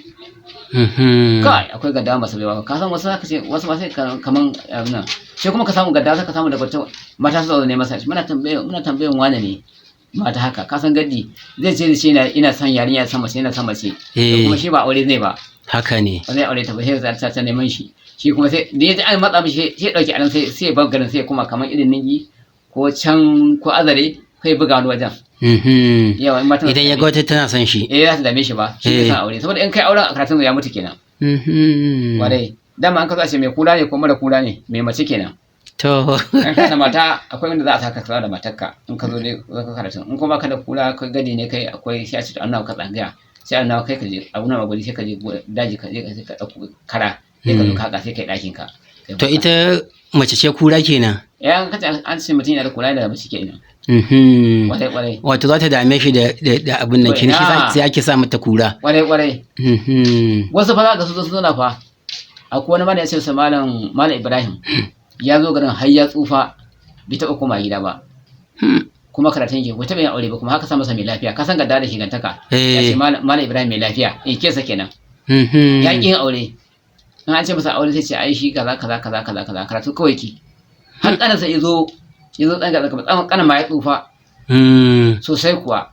Kai akwai gadda masu baiwa, ka san wasu zaka ce wasu ma sai kaman abin nan. Sai kuma ka samu gadda sai ka samu daga wata mata su zaune masa muna tambayan wane ne mata haka, ka san gaddi zai ce shi ina son yarinya son mace yana son mace. Kuma shi ba aure zai ba. Haka ne. Ba zai aure ta ba sai za ta neman shi. Shi kuma sai da ya ji an matsa mishi sai ya dauki anan sai ya bar garin sai ya koma kamar irin Ningi ko can ko Azare kai buga wani wajen. Yawa in matan idan ya ga wata tana son shi. Eh, za ta dame shi ba, shi ne son aure saboda in kai auren a karatun ya mutu kenan. Kwarai. Dama an kaso a ce mai kula ne ko mara kula ne, mai mace kenan. To. In kana mata akwai wanda za a saka ka da matarka in ka zo ne za ka karatu. In kuma ka da kula kai gadi ne kai akwai sai a ce to an nawa ka tsangaya. Sai an nawa kai ka je a nuna ma guri sai ka je daji ka je ka ɗauko kara sai ka zo ka haƙa sai kai ɗakin ka. To ita mace ce kura kenan. Ya an kace an ce mutum yana da kula da mace kenan. Kwarai kwarai. Wato za ta dame shi da abin nan kenan shi sai ake sa mata kura. Kwarai kwarai. Wasu fa za ka su zo su zauna fa. Akwai wani mana ya ce malam Malam Ibrahim ya zo garin har ya tsufa bai taɓa koma gida ba. Kuma karatun yake bai taɓa yin aure ba kuma haka sa masa mai lafiya ka san gadda da shigantaka. Ya ce Malam Ibrahim mai lafiya in kesa kenan. Ya ƙi yin aure. In an ce masa aure sai ce ai shi kaza kaza kaza kaza kaza karatu kawai ki. Har ƙaninsa ya zo ɗan kaza ƙanin ma ya tsufa. Sosai kuwa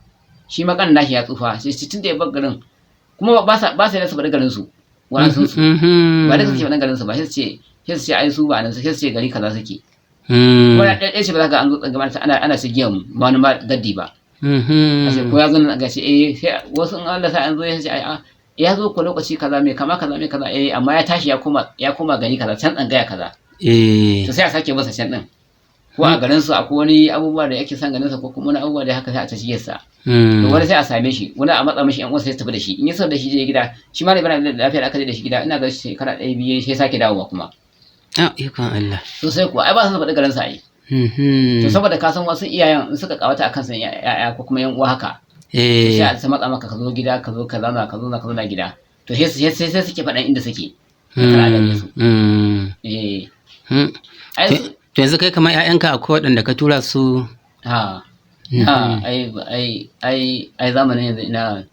shi ma ƙanin nashi ya tsufa sai tun da ya bar garin kuma ba sa yadda su faɗi garin su. Wa'ansu su. Ba da suke faɗin garin su ba sai su ce ai su ba nan sai su ce gari kaza suke. Wani ɗaya ce ba za ka an zo tsangama ana sigiyan wani ma gaddi ba. A ce ko ya zo nan ga ce eh sai wasu in Allah sa an zo ya ce ai ya zo ko lokaci kaza mai kama kaza mai kaza eh amma ya tashi ya koma gari kaza can tsangaya kaza. To sai a sake masa can din. Ko a garin su akwai wani abubuwa da yake son ganin sa ko kuma wani abubuwa da haka sai a ta shige sa. To wani sai a same shi wani a matsa mishi yan uwansa sai su tafi da shi in ya sau da shi je gida shi ma da Ibrahim da lafiya da aka je da shi gida ina ga shekara 1 2 sai sake dawowa kuma. Ah, ikon Allah. Sosai kuwa ai ba su faɗi garin sa ai. To saboda ka san wasu iyayen in suka kawata akan san ya'ya ko kuma yan uwa haka. Sai a ta matsa maka ka zo gida ka zo ka zauna ka zo ka zauna gida. To sai sai suke faɗan inda suke. Kar a dame su. Eh. To yanzu kai kamar ƴaƴanka akwai waɗanda ka tura su. Ha. Ha ai ai ai ai zamanin yanzu ina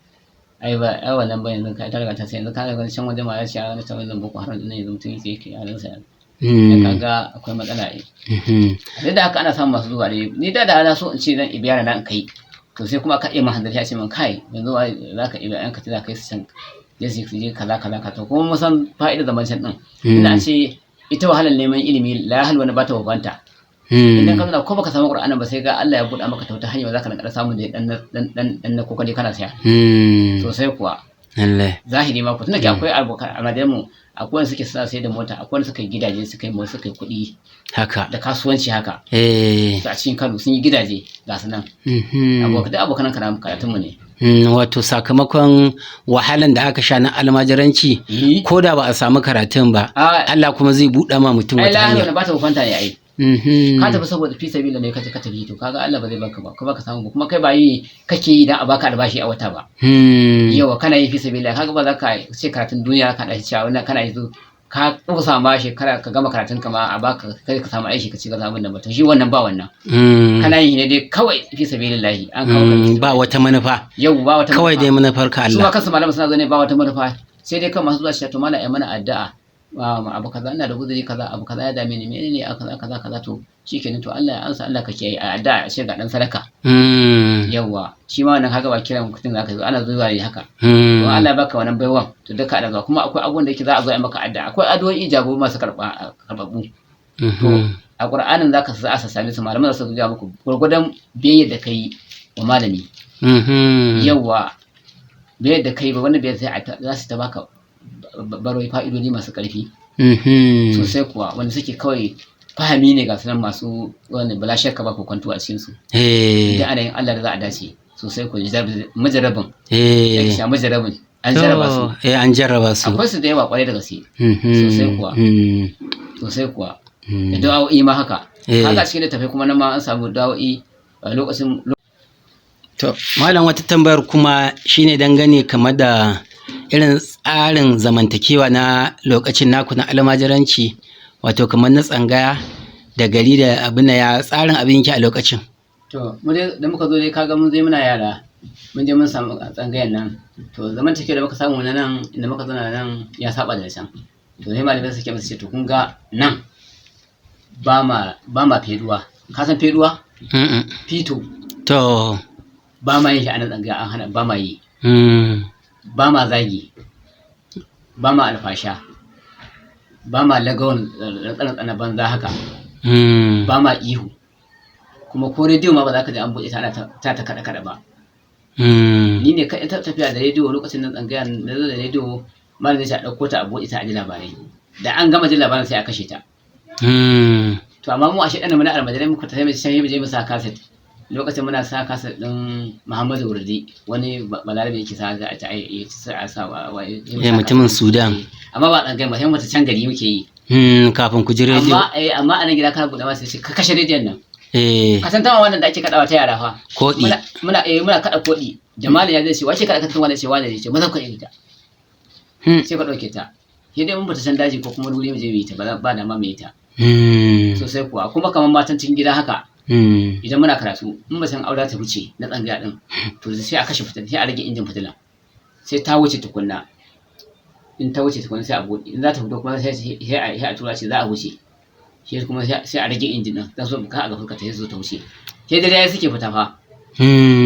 ai ba ai wannan ba yanzu ka ta riga ta sai yanzu ka ga can wajen ma ya ce a ta wajen Boko Haram din yanzu mutum yake yake yaran sa. Kaga akwai matsala ai. Duk da haka ana samun masu zuwa dai. Ni da da na so in ce zan ibi yara na in kai, to sai kuma aka iya mahanzarci a ce min kai yanzu za ka ibi ƴaƴanka za ka kai su can je su je kaza kaza ka. To kuma mun san fa'idar zaman can din. Ina ce ita wahalar neman ilimi la hal wani bata wabanta. Idan ka zauna ko baka samu Qur'anin ba, sai ga Allah ya buɗa maka ta wata hanya za ka rinka samun da dan dan dan dan na kokari kana saya. Sosai kuwa. Zahiri ma ku tunda ke akwai abokan almajiran mu, akwai wanda suke suna sai da mota, akwai wanda suka yi gidaje, suka yi suka yi kuɗi haka da kasuwanci haka. Eh. A cikin Kano sun yi gidaje ga su nan. Abokan duk abokan karatun mu ne. Wato sakamakon wahalan da aka sha na almajiranci, ko da ba a samu karatun ba, Allah kuma zai buɗe ma mutum ai wata la hanya. ba ta kwanta ne ai. Ka tafi saboda fi sabila ne ka ka tafi, to kaga Allah ba zai baka ba, kuma ka samu ba, kuma kai ba yi kake yi dan a baka albashi a wata ba. Yawa kana yi fi sabila, kaga ba za ka ce karatun duniya ka dashi cewa wannan kana yi ka kusa ma shekara ka gama karatun ka ma a baka kai ka samu aiki ka ci gaba abin da ba, to shi wannan ba wannan. Kana yi ne dai kawai fi sabilillahi an kawo ka. Ba wata manufa. Yau ba wata kawai manufa. Dai manufar ka Su ma Allah. kansu malaman suna zo ne ba wata manufa, sai dai kan masu zuwa shi to malam ai mana addu'a, abu kaza ina da guzuri kaza, abu kaza ya dame ni, menene a kaza kaza kaza, to shikenan, to Allah ya ansa, Allah ka kiyaye, a addu'a a ce ga dan sadaka. Yawa shi ma wannan kaga ba kiran mutum zaka zo, ana zuwa ne haka. To Allah ya baka wannan baiwan, to duka ana zuwa. Kuma akwai abubuwan da yake za a zo a yi maka addu'a, akwai addu'o'i jago masu karba karbabbu. A Qur'anin zaka za a same su, malaman za su ga muku gurgudan biyayya da kai wa malami. Yawa biyayya da kai ba wannan biyayya sai za su ta baka baroi fa'idodi masu karfi. Sosai kuwa, wanda suke kawai fahami ne ga sunan masu wani bala shakka ba kwanto a cikin su. Idan ana yin Allah da za a dace sosai ko mujarrabin. Ya mujarrabin an jarraba su. Eh, an jarraba su. Akwai su da yawa kwarai da gaske. Sosai kuwa. Sosai kuwa. Da da'o'i ma haka. Haka cikin littafai kuma nan ma an samu da'o'i a lokacin. To, malam, wata tambayar kuma shine dangane kamar da irin tsarin zamantakewa na lokacin naku na almajiranci, wato kamar na tsangaya da gari da abin da ya tsarin abin yake a lokacin. To, mu dai da muka zo dai kaga mun je muna yara, mun je mun samu tsangayan nan. To, zamantakewa da muka samu na nan inda muka zauna nan ya saba da can. To, sai malamai suke musu ce to kun ga nan ba ma feduwa. Ka san feduwa? Fito. To. Ba ma yin shi a nan tsangaya, an hana, ba ma yi. Ba ma zagi, ba ma alfasha, ba ma lagawan rantsana banza haka, ba ma ihu, kuma ko rediyo ma ba za ka ji an buɗe ta ana ta ta kaɗa kaɗa ba. Ni ne kaɗai ta tafiya da rediyo lokacin nan tsangaya, na zo da rediyo, malam zai ce a ɗauko ta a buɗe ta a ji labarai, da an gama jin labaran sai a kashe ta. To amma mu a shaɗan mu na almajirai muka tafi mu sai mu je mu sa kaset. Lokacin muna sa kaset ɗin Muhammadu Wurdi, wani balarabe yake sa a ta a sa wa Eh, mutumin Sudan. Amma ba ɗan ba, sai mu ta can gari muke yi. Kafin ku ji rediyo. Amma eh, amma a nan gida kana buɗe masa sai ka kashe rediyon nan. Eh. Ka san tama wannan da ake kaɗawa ta yara fa. Koɗi. Muna eh muna kaɗa koɗi. Jamalu ya zai ce wace kaɗa kaɗa wannan, ce wane ne, ce maza ku ɗauke ta. Sai ka ɗauke ta. Sai dai mun fita can daji ko kuma wuri mu je mu yi ta, ba da ma mu yi ta. Sosai kuwa, kuma kamar matan cikin gida haka. Idan muna karatu in ba san aure ta wuce na tsangaya din, to sai a kashe fitila, sai a rage injin fitila, sai ta wuce tukunna. In ta wuce tukunna sai a buɗe, in za ta fito kuma sai a tura ce za a wuce, sai kuma sai a rage injin din dan so ka a ga fuskar ta, sai su ta wuce. Sai dare suke fita fa,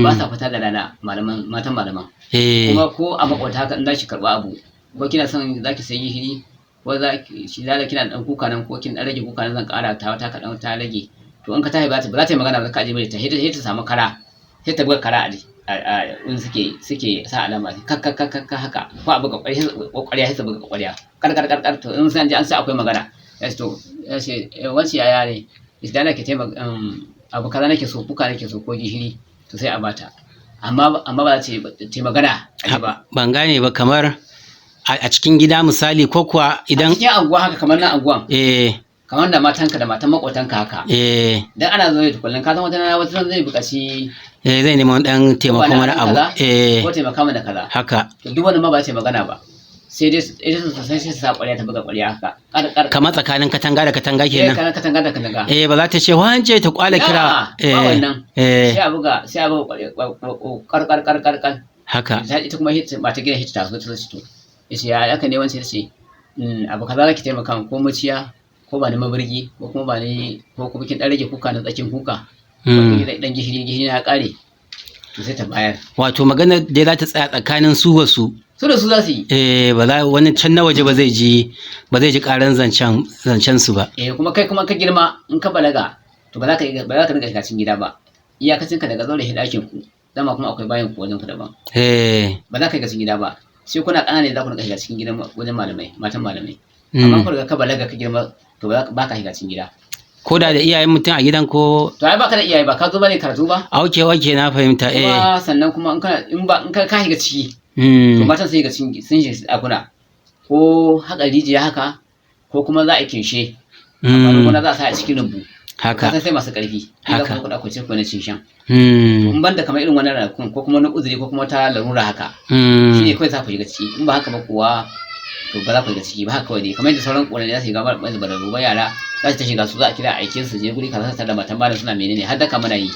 ba sa fita da rana malaman matan malaman. Kuma ko a makwata haka in za ki karɓa abu ko kina son za ki sayi gishiri ko za ki shi lala kina dan kuka nan ko kin dan rage kuka nan, zan ƙara ta wata kaɗan ta rage, to in ka tashi ba za ta yi magana ba, ka aje mai ta sai ta samu kara, sai ta buga kara a in suke sa alama ka ka ka ka haka, ko a buga ƙwarya sai ta buga ƙwarya kar kar kar kar. To in san ji an sa akwai magana ya ce to ya ce wanci yaya ne idan nake taimaka abu kaza nake so, kuka nake so ko gishiri, to sai a bata, amma ba za ta yi magana a ba. Ban gane ba, kamar a cikin gida misali ko kuwa idan a cikin anguwa haka, kamar nan anguwan. Eh. Kamar da matanka da matan makotanka haka. Eh. Dan ana zo ne kullun, ka san wata rana wata zai buƙaci eh zai nemi wani dan taimako wani abu. Eh. Ko taimaka mana kaza. Haka. To duk wani ma ba ce magana ba. Sai dai ita su sai sai sa ƙwarya ta buga ƙwarya haka. Kar kar. Kamar tsakanin katanga da katanga kenan. Eh, katanga da katanga. Eh, ba za ta ce wance ta kwala kira. Eh, ba wannan. Eh. Sai a buga sai a buga ƙwarya kar kar kar kar kar. Haka. Ita kuma ba ta gida hita ta so ta ce to. Yace ya aka ne wance ta ce abu kaza zaki taimaka ko muciya Ko ba ni mabirgi, ko kuma ba ni, ko kuma kin dan rage kuka na tsakin kuka, ko dan gishiri, gishiri na kare, to sai ta bayar. Wato magana dai za ta tsaya tsakanin su wasu. Su da su za su yi. Eh, ba za wani can na waje ba zai ji karan zancen su ba. Eh, kuma kai kuma ka girma, in ka balaga, to ba za ka rinka shiga cikin gida ba. Iyakacin ka daga zaure shi ɗakin ku, dama kuma akwai bayan ku wajen ku daban. Ba za ka shiga cikin gida ba, sai kuna ƙanana ne za ku rinka shiga cikin gidan wajen malamai, matan malamai. Amma ku riga ka balaga ka girma, to ba ka shiga cikin gida. Ko da da iyayen mutum a gidan ko? To ai baka da iyaye, ba ka zo bane karatu ba. A, okay, na fahimta, eh. Kuma sannan kuma in kana in ba in ka shiga ciki, to matan sai shiga cikin, sun shiga ɗakuna, ko haƙa rijiya haka, ko kuma za a kinshe amfanin gona, za a sa a cikin rumbu. Kasan sai masu ƙarfi. Za ku ɗauko ce ku na cinshan. In banda kamar irin wannan ranakun, ko kuma wani uzuri, ko kuma ta larura haka, shine kawai za ku shiga ciki. In ba haka ba kuwa, to ba za ku shiga ciki ba haka kawai dai, kamar yadda sauran ƙoranni za su shiga ba bararru ba, yara za su ta shiga, su za a kira aikin su je guri kaza su da matan malam suna menene, har daka mana yi.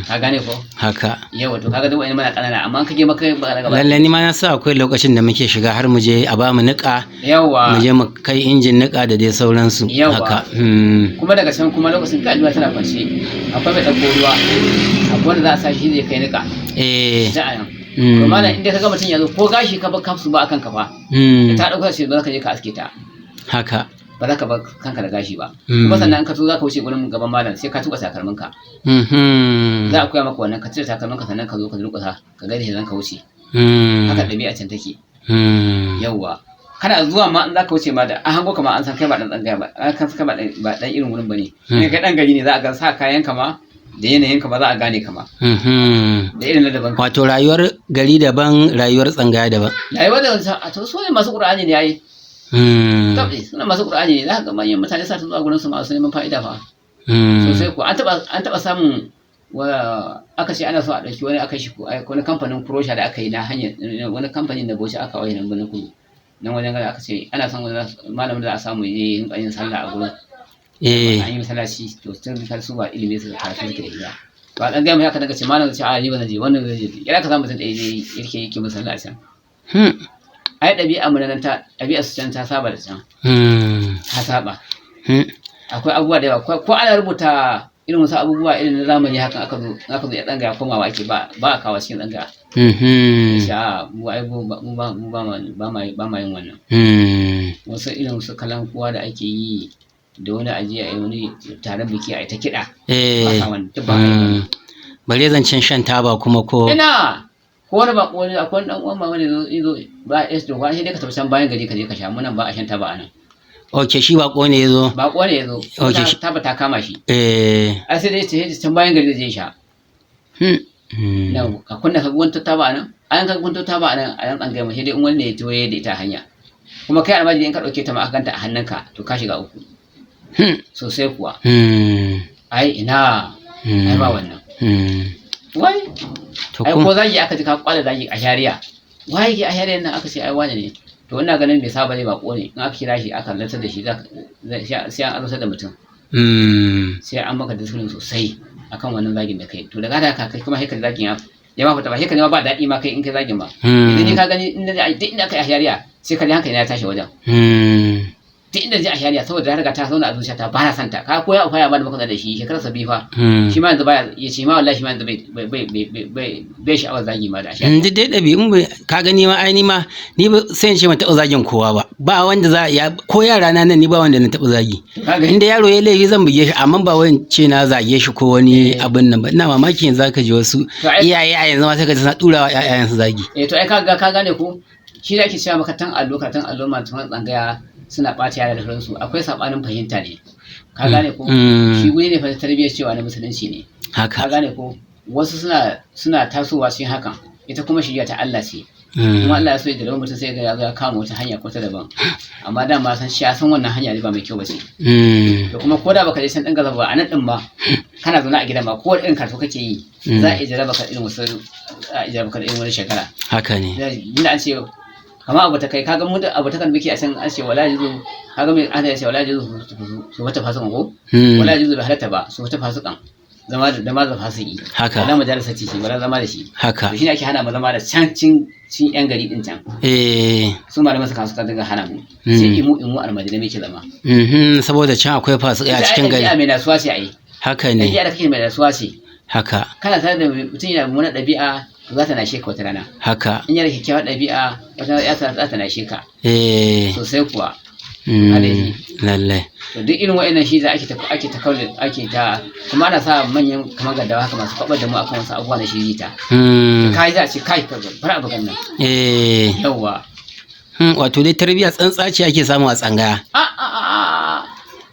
Ka gane ko? Haka. Yawa, to kaga duk wani mana ƙanana, amma in ka je maka ba gaba. Lallai, ni ma na sa akwai lokacin da muke shiga har mu je a ba mu niƙa, mu je mu kai injin niƙa da dai sauransu. Haka. Kuma daga can kuma lokacin ka alluwa tana kwance, akwai mai ɗauko ruwa, akwai wanda za a sa shi zai kai niƙa. Za a nan. To malam, inda ka ga mutum ya zo, ko gashi ka ba kafsu ba akan ka fa, ta ɗauka shi, ba za ka je ka aske ta. Ba za ka bar kanka da gashi ba. Kuma sannan in ka zo za ka wuce gurin gaban malam, sai ka tuka takalminka. Za a koya maka wannan, ka cire takalminka, sannan ka zo ka durƙusa ka gaida shi, zan ka wuce. Haka ɗabi'a can take. Yawwa, kana zuwa ma in za ka wuce ma, da an hango ka ma an san kai ba ɗan tsangaya ba, an san kai ba ɗan irin wurin ba ne. In kai ɗan gari ne, za a ga sa kayan ka ma da yanayin ka ma za a gane ka ma da irin ladabin ka. Wato rayuwar gari daban, rayuwar tsangaya daban. Rayuwar da a to su ne masu Qur'ani ne yayi. Tabbi suna masu Qur'ani ne, za ka ga manyan mutane sa ta zuwa gurin su masu neman fa'ida fa. Sosai kuwa, an taba samun wa aka ce ana so a ɗauki wani, aka shi wani kamfanin kurosha da aka yi na hanyar wani kamfanin da Bauchi aka waye nan birnin Kudu nan wajen gada, aka ce ana son wani malamin da za a samu ya je yin sallah a gurin. An yi masallaci, to tun da su ba ilimi su karatu suke da shi ba, ba dan gaya mai haka, daga ce malam ce a ni ba zan je, wannan zai je, ya ka samu mutum ɗaya ne yake masallaci a can. Ai ɗabi'a mu nan ta ɗabi'a su can ta saba da can. Ta saba. Akwai abubuwa da yawa, ko ana rubuta irin wasu abubuwa irin na zamani hakan, aka zo ya tsangaya komawa ake, ba a kawo cikin tsangaya. Sha mu ai mu ba mu ba mu ba ma ba ma ba ma yin wannan. Wasu irin su kalan kuwa da ake yi da wani ajiya a yi wani taron biki a yi ta kiɗa, ba sa wannan, duk ba a yi wannan. Bare zancen shan taba kuma ko? Ina ko wani ba wani, akwai wani dan uwan mama ne zo ba ya to sai dai ka tafi can bayan gari ka je ka sha, mu nan ba a shan taba anan. Ok, shi bako ne ya zo. Bako ne ya zo. Taba ta kama shi. Ai sai dai sai can bayan gari zai je sha. Na ka kunna ka gunta taba anan, an ka gunta taba anan, a nan tsangaya mu sai dai in wani ne ya toye da ita a hanya. Kuma kai almajiri, in ka dauke ta ma aka ganta a hannunka, to ka shiga uku. Sosai kuwa. Ai ina, ai ba wannan. Wai To ai kuma ko zagi aka ji ka kwala zagi a shari'a, wai ke a shari'a nan aka ce ai wane ne, to ina ganin bai saba ne, bako ne, in aka kira shi aka lantar da shi, sai an azabtar da mutum. Sai an maka discipline sosai akan wannan zagin da kai. To daga haka kai kuma sai ka zagin ya ma fita ba, sai ka ma ba daɗi ma kai in kai zagin ba. Yanzu ni ka gani inda duk inda aka yi a shari'a, sai ka ji hankali na ya tashi wajen. Duk inda ji a shari'a, saboda ya riga ta zauna a zuciyata, ba na son ta. Ka koya a ma da muka da shi shekarar sa 2 fa. Shi ma yanzu baya ya ce ma wallahi shi ma yanzu bai sha'awar zagi ma da a shari'a. Duk dai ɗabi'un ka gani ma ai ni ma ni ba sai in ce ban taɓa zagin kowa ba, ba wanda za ya ko yara na nan, ni ba wanda na taɓa zagi. Ka gani? Inda yaro ya laifi zan buge shi, amma ba wai in ce na zage shi ko wani abin nan ba. Ina mamaki yanzu zaka ji wasu To ai- iyaye a yanzu ma sai ka ji suna ɗura wa ƴaƴayensu zagi. Eh, to ai ka gane ko, shi da ake cewa makarantar allo, karatun allo, masu tsangaya suna ɓata yara da sauransu, akwai saɓanin fahimta ne, ka gane ko? Shi guri ne fa tarbiyyar cewa na musulunci ne, ka gane ko? Wasu suna tasowa cikin hakan, ita kuma shiriya ta Allah ce. Kuma Allah ya so ya jarabi mutum, sai ga ya zo ya kama wata hanya ko ta daban, amma dama san shi ya san wannan hanya ne ba mai kyau ba ce. To kuma ko da baka je can ɗin gaza ba, a nan ɗin ma kana zaune a gidan ma, ko wani irin karatu kake yi, za a iya jaraba ka irin wasu, za a iya jaraba ka irin wani shekara. Haka ne. Inda an ce kama abu ta kai, kaga mu da abu ta kan muke a can, an ce wala yajuzu, kaga mai ana ce wala yajuzu su wata fasikan ko? Wala yajuzu, bai halatta ba su wata fasikan. zama da zama da fasiki. Haka. Wala majalisa ce shi, wala zama da shi. Haka. To shine ake hana mu zama da can cin cin yan gari din can. Su malaman suka dinga hana mu. Sai imu imu almajirai muke zama. Saboda can akwai fasikai a Ita ai cikin ɗabi'a gari. mai nasuwa ce ai. Haka ne. Ɗabi'a da kake mai nasuwa ce. Haka. Kana tare da mutum yana mummunar ɗabi'a, to za ta nashe ka wata rana. Haka. In yana da kyakkyawar ɗabi'a, wata rana za ta nashe ka. Sosai kuwa. Lallai. To duk irin wa'annan shi za ake ta ake ta kaule ake ta, kuma ana sa manyan kamar gaddawa haka masu kwabar da mu akan wasu abubuwa na shirita. Kai za a ce kai ka bar abu nan. Yawwa. Wato dai tarbiyya tsantsa ce ake samu a tsangaya. A a a a.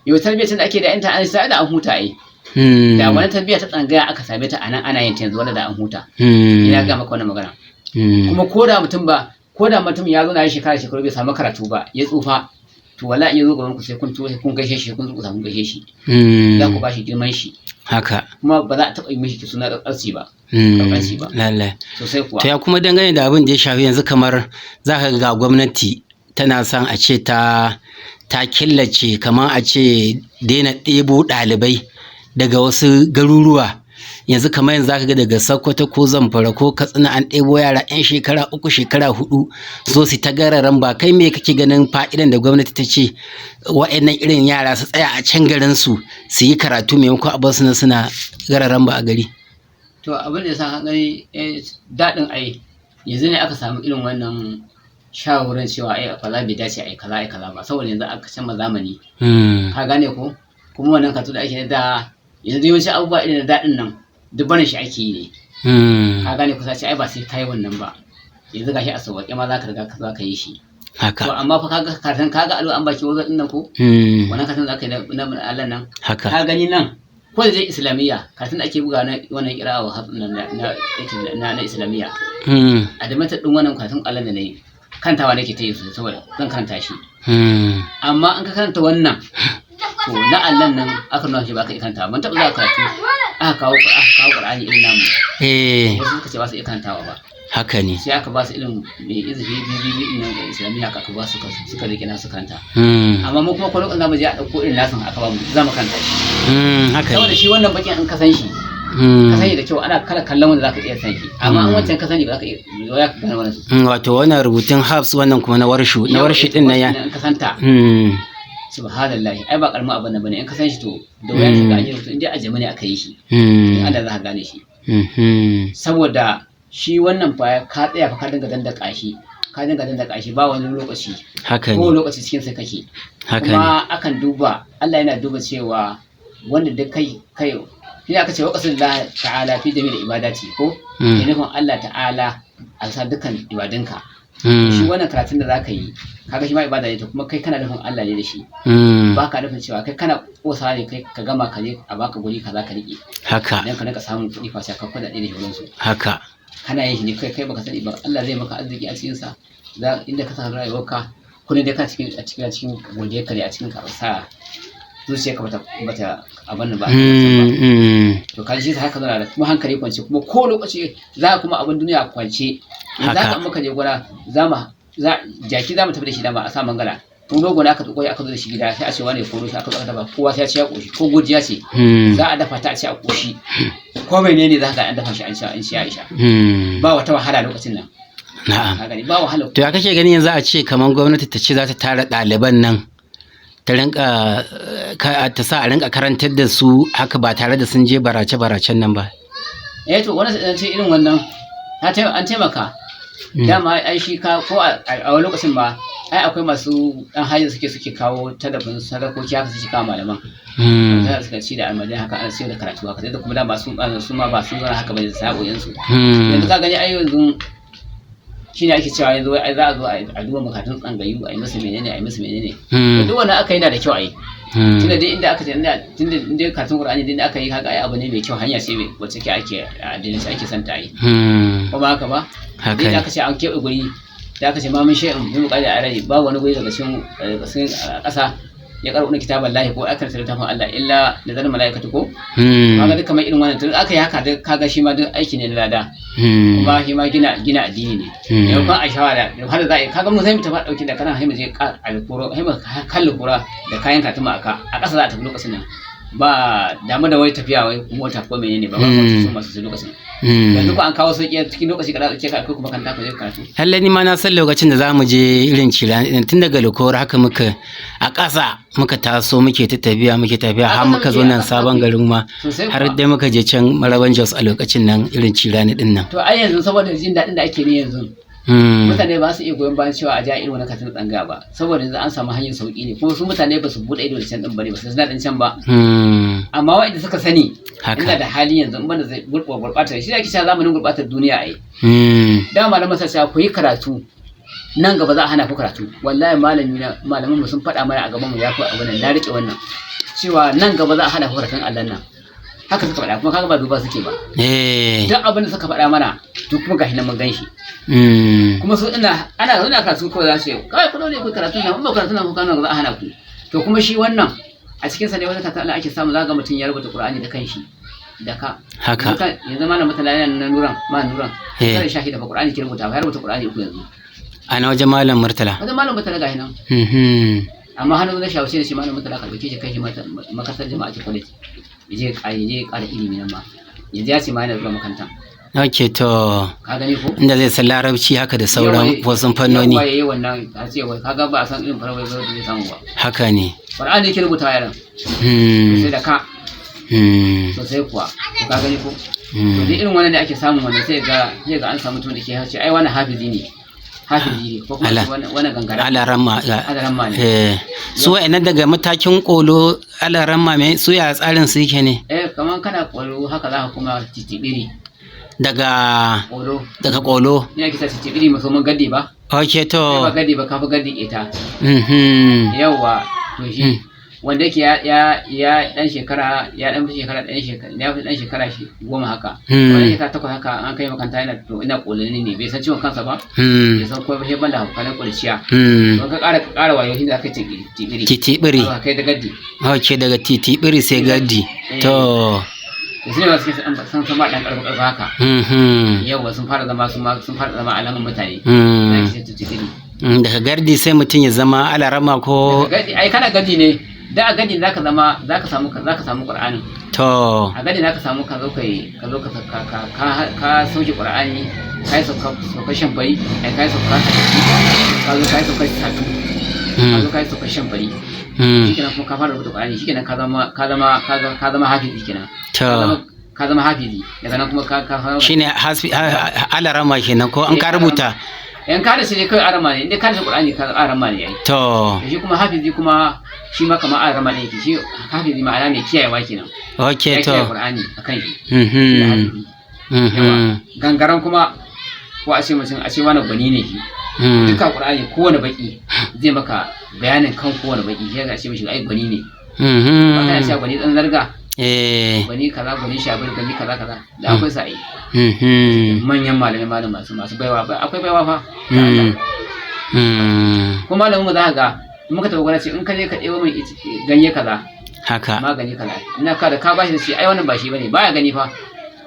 Yau tarbiyyar da ake da yanta an sa da an huta ai. Da wani tarbiyya ta tsangaya aka same ta anan ana yin ta yanzu, wanda da an huta. Ina ga maka wannan magana. Kuma ko da mutum ba, ko da mutum ya zo na yi shekara shekaru bai samu karatu ba, ya tsufa, to wallahi in ya zo gaban ku sai kun to kun gaishe shi, kun tsufa kun gaishe shi. Za ku ba shi girman shi. Haka. Kuma ba za a taɓa yi mishi suna tsarci ba. Ƙarƙanci ba. Lallai. Sosai kuwa. To ya kuma dangane da abin da ya shafi yanzu, kamar za ka ga gwamnati tana son a ce ta killace, kamar a ce daina ɗebo ɗalibai daga wasu garuruwa. Yanzu kamar yanzu zaka ga daga Sokoto ko Zamfara ko Katsina an ɗebo yara 'yan shekara 3, shekara 4, zo su ta gararan ba. Kai me kake ganin fa'idan da gwamnati ta ce wa'annan irin yara su tsaya a can garin su su yi karatu, maimakon a bar su nan suna gararan ba a gari? To abin da ya sa ka gani daɗin ai yanzu ne aka samu irin wannan shawarwarin cewa ai kaza bai dace ai kaza ai kaza ba, saboda yanzu aka canza zamani. Ka gane ko? Kuma wannan karatu da ake na da yanzu, yawanci abubuwa irin na daɗin nan duk barin shi ake yi ne. Ka gane ko? Sai ai ba sai kai wannan ba. Yanzu gashi a sauwaƙe ma za ka riga ka yi shi. Haka. To amma fa kaga karatun, kaga alo an baki wazo din nan ko? Wannan karatun da aka yi na Allah nan. Haka. Ka gani nan ko da dai islamiyya, karatun da ake buga na wannan kira'a na na islamiyya. A da mata din wannan karatun Allah da nayi, kantawa nake ta yi sosai saboda zan karanta shi. Amma in ka karanta wannan, to na Allah nan aka nuna shi baka iya karanta. Ban taɓa zuwa karatu aka kawo Qur'ani irin namu. Wasu suka ce ba su iya karantawa ba. Haka ne. Sai aka ba su irin mai izifi biyu biyu nan da islamiyya, haka aka ba su suka rike nasu karanta. Amma mu kuma ko lokacin zamu je a ɗauko irin nasu aka ba mu, za mu karanta shi. Haka Saboda ne. shi wannan bakin in ka san shi, ka sani da kyau, ana kala kallon wanda zaka iya san shi. Amma in wancan ka sani, ba za ka iya ba ka gane wannan sosai. Wato wannan rubutun Habs, wannan kuma na Warshu, na Warshi din nan ya. In ka santa, subhanallahi, ai ba karamin abin nan bane. In ka san shi, to da wuya ka ga an yi rubutu in dai a jami'a ne aka yi shi. In Allah za ka gane shi. Saboda shi wannan fa ka tsaya fa ka dinga dandaka shi, ka dinga dandaka shi, ba wani lokaci. Haka Ko ne. lokaci cikin sa kake. Haka ne. Kuma akan duba, Allah yana duba cewa wanda duk kai kai shi aka ce waqasin Allah ta'ala fi jami'il ibadati ko ke nufin Allah ta'ala a sa dukkan ibadunka. Shi wannan karatun da zaka yi, kaga shi ma ibada ne, to kuma kai kana nufin Allah ne da shi. Ba ka nufin cewa kai kana kosa ne kai ka gama ka je a baka guri kaza ka rike. Haka. Dan ka rinka samun kuɗi fa sai ka kuɗaɗe da shauransu. Haka. Kana yin shi ne kai kai baka sani ba Allah zai maka arziki a cikin sa, za inda ka sa rayuwarka kullum dai ka cikin a cikin a cikin godiyar ka ne, a cikin ka sa zuciyarka bata abin nan ba. To ka ji haka zauna da kuma hankali kwance, kuma ko lokaci za ka kuma abin duniya kwance. Yanzu Haka. haka in muka je gona, za mu za jaki za mu tafi da shi dama a sa mangala, kun rogo ne aka tsoko aka zo da shi gida, sai a ce wani ya koro shi, aka zo aka dafa, kowa sai ya ci ya koshi, ko gujiya ce za a dafa ta a ci a koshi, ko menene za ka ga an dafa shi an ci an ci ya isha. Ba wata wahala lokacin nan. Na'am. Ka gani, ba wahala. To ya kake ganin yanzu a ce kamar gwamnati ta ce za ta tara ɗaliban nan, ta rinka ta sa a rinka karantar da su haka ba tare da sun je barace-baracen nan ba? Eh, to wani sai ce irin wannan an taimaka. Dama ai shi ka ko a wani lokacin ba ai akwai masu dan hali suke kawo tallafin sadakoki haka, suke kawo malaman da suka ci da almajirai haka, ana siyo da karatu haka, sai da kuma dama su ma ba sun zauna haka bane da sana'o'in su. Yanzu ka gani ai yanzu shine ake cewa yanzu wai ai za a zo a duba makarantun tsangayu, a yi musu menene, a yi musu menene. Duk wannan aka yi na da kyau ai. Tunda dai inda aka ce inda tunda inda karatun Qur'ani din da aka yi, kaga ai abu ne mai kyau, hanya ce mai wacce ke ake addinin shi ake son ta yi. Ko ba haka ba? Haka Duk da ne. aka ce an keɓe guri, da aka ce ma mun shay'in bi muqaddi arabi, babu wani guri daga cikin ƙasa ya karɓi kitaban lahi ko aka karanta littafin Allah illa da zan mala'ikatu ko. Kaga duk kamar irin wannan, tun aka yi haka duk kaga shi ma duk aiki ne na lada. Kuma shi ma gina addini ne. Maimakon a shawara da har za a yi, kaga mu sai mu tafi ɗauki da kana sai mu je alkoro, sai mu kalli kura da kayan katuma a ka a ƙasa za a tafi lokacin nan. Ba damu da wai tafiya wai mota ko menene ba, ba su masu su lokacin. Yanzu ko an kawo sauki cikin lokaci kaɗan ce ka kai kuma makaranta ka je karatu. Lallai ni ma na san lokacin da za mu je irin cirani ɗin, tun daga Lokoro haka muka a ƙasa muka taso, muke ta tafiya, muke tafiya A har ƙasa muka zo muke, a nan ƙasa sabon muke. garin ma, Sosai har kuwa. dai muka je can Maraban Jos a lokacin nan irin cirani ɗin nan. To ai yanzu saboda jin daɗin da ake ne yanzu, mutane ba su iya goyon bayan cewa a ja irin wani katin tsangaya ba, saboda yanzu an samu hanyar sauki ne, kuma su mutane ba su buɗe ido da can ɗin ba ne, ba su san daɗin can ba. Amma waɗanda suka sani, ina da hali yanzu in banda zai gurɓata shi da ake cewa zamanin gurɓatar duniya ai. Da malaman sa cewa ku yi karatu, nan gaba za a hana ku karatu. Wallahi malami na, malaman mu sun faɗa mana a gaban mu, ya fi abu nan na rike wannan, cewa nan gaba za a hana ku karatun Allah nan. Haka suka faɗa, kuma kaga ba duba suke ba. Duk abin da suka faɗa mana to kuma gashi nan mun gan shi. Kuma su ina ana zaune karatu kawai za su yi kawai ku dole ku karatu nan, in ba karatu nan ku kana za a hana ku. To kuma shi wannan a cikin sa ne wani karatu Allah ake samu, za ga mutum ya rubuta Qur'ani da kanshi da ka. Yanzu malam mutala yana nan, nuran ma nuran sai shahi da Qur'ani ke rubuta, ya rubuta Qur'ani uku yanzu. A na wajen malam Murtala. Wajen malam mutala gashi nan. Amma hannu na shawarce da shi malam mutala ka dauke shi kai shi makarantar jama'a ta college, yaje ya ƙara ilimi nan ma. Yanzu ya ce ma yana zuwa makaranta. Ok, to. Ka gani ko? Inda zai san larabci haka da sauran wasu fannoni. Yawa yayi wannan ta ce wai kaga ba a san irin farawai ba da zai samu ba. Haka ne. Qur'ani yake rubuta yaran. Sai da ka. Sosai kuwa. To ka gani ko? To duk irin wannan da ake samu wannan sai ga an samu mutum da ke ce ai wannan hafizi ne. Hafizi ne ko kuma wannan gangara. Alaramma. Alaramma ne. Eh. Su wa'annan daga matakin kolo alaramma me su ya tsarin su yake ne? Eh, kaman kana kolo haka za ka kuma titibiri. Daga kolo. Daga kolo. Ina kisa titibiri musamman gaddi ba. Ok, to. Ba gaddi ba, kafi gaddi ita. Yawwa, to shi wanda yake ya dan shekara, ya dan fi shekara dan shekara, ya fi dan shekara shi 10 haka. Wani shekara 8 haka an kai makaranta yana to ina kolani ne, bai san ciwon kansa ba. Bai san komai ba sai banda hauka na kurciya. Don ka ƙara ƙara wayo shi da aka titibiri. Titibiri. Kai da gaddi. Ok, daga titibiri sai gaddi. To. Da su ne masu sun sama ɗan ƙarfi ƙarfi haka. Yawwa, sun fara zama sun fara zama alamun mutane. Daga gardi sai mutum ya zama alarama ko. Ai kana gaddi ne, da a gaddi zaka zama zaka samu zaka samu Qur'ani. To. A gaddi zaka samu ka zo kai ka zo ka ka ka sauke Qur'ani, kai sauka sauka shan bari, ai kai sauka ka zo kai sauka satu. Ka zo kai sauka shan bari. Shikenan kuma ka fara rubuta Qur'ani, shikenan ka zama ka zama ka zama hafizi kenan. To. Ka zama hafizi daga nan kuma ka shine hasbi alarama kenan ko an ka rubuta. Yan ka da shi ne kawai arama ne, inda ka da Qur'ani ka arama ne yayi. To. Shi kuma hafizi kuma shi ma kamar arama ne yake, shi hafizi ma'ana mai kiyayewa kenan. Okay, to. Ya kiyaye Qur'ani akan shi. Gangaran kuma ko a ce mutum a ce wani gwani ne shi. Duka Qur'ani kowane baki zai maka bayanin kan kowane baki, sai ka ce mishi ai gwani ne. Ba kana cewa gwani dan zarga. Gwani kaza, gwani shabir, gwani kaza kaza da akwai sa'i. Manyan malamai malam masu masu baiwa, akwai baiwa fa. Kuma malamin mu za ka ga in muka tafi gwamnati in ka je ka ɗebo min ganye kaza. Haka. Magani kaza. Ina ka da ka bashi da shi ai wannan ba shi bane, baya gani fa.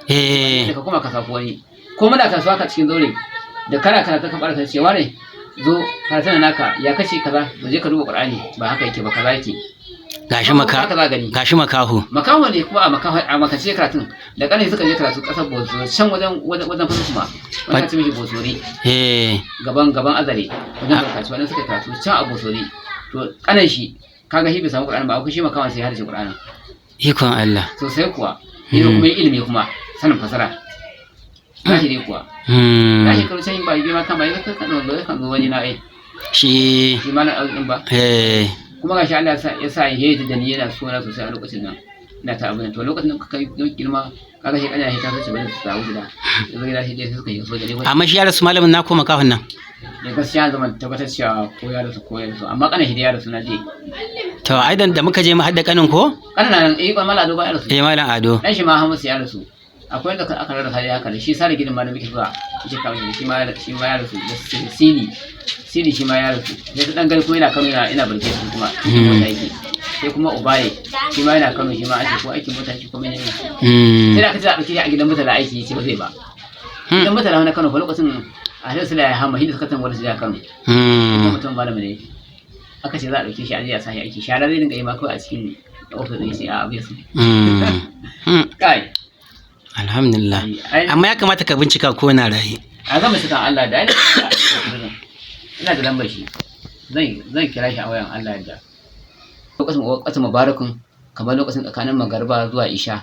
Ka kuma ka sako wani. Ko muna kasuwa ka cikin zaure da kana karatu ka barka cewa ne zo karatun naka ya kace kaza, ba je ka duba Qur'ani ba haka yake ba, kaza yake. Gashi maka gashi makaho. Makaho ne kuma a makaho a makace karatun da kanai suka je karatu kasar Boso can wajen wajen fasu kuma wani ce mishi Bosori. Gaban gaban Azare wajen karatu wannan suka karatu can a Bosori. To kanan shi kaga shi bai samu Qur'ani ba, akwai shi makawan sai ya hada shi Qur'ani. Ikon Allah. Sosai kuwa. Ina kuma ilimi kuma sanin fasara. Zahiri kuwa. Na shekaru can ba girma kan ba yanzu kan zo kan zo wani na ai. Shi. Shi ma na ɗin ba. Kuma gashi Allah ya sa ya yi da ni yana so na sosai a lokacin nan. Ina ta abin to lokacin da kai girma kaga shi kana shi ta sace bane su samu gida. Yanzu gida shi dai suka yi soja ne. Amma shi ya rasu malamin na ko makahon nan. Ne gaskiya zaman tabbatar cewa ko ya rasu ko ya rasu, amma kana shi da ya rasu na je. To ai da muka je mu hadda kanin ko? Kanin nan eh malam Ado ba ya rasu. Eh malam Ado. Dan shi ma Hamisu ya rasu. Akwai wanda aka rarrasa da haka da shi sare gidan ma da muke zuwa yake kawo shi ma shi ma ya rasu da sili sili shi ma ya rasu sai dan gari kuma yana Kano yana ina burge su kuma mota yake sai kuma Ubaye shi ma yana Kano shi ma ake ko aikin mota shi kuma ne sai da aka ce a dauke shi a gidan mutala aiki ce ba zai ba gidan mutala na Kano fa lokacin a sai sula ya hama hindi suka tan wani su ya Kano mutum malami ne Aka ce za a ɗauke shi a je a sa shi aiki, shara zai dinga yi ma kawai a cikin ofis ɗin, sai a abu ya su. Kai. Alhamdulillah. Ai. Amma ya kamata ka bincika ko na raye. A gama sukan Allah da ina da lambar shi, zan kira shi a wayan Allah da lokacin, waqtu mubarakun, kamar lokacin tsakanin magariba zuwa isha.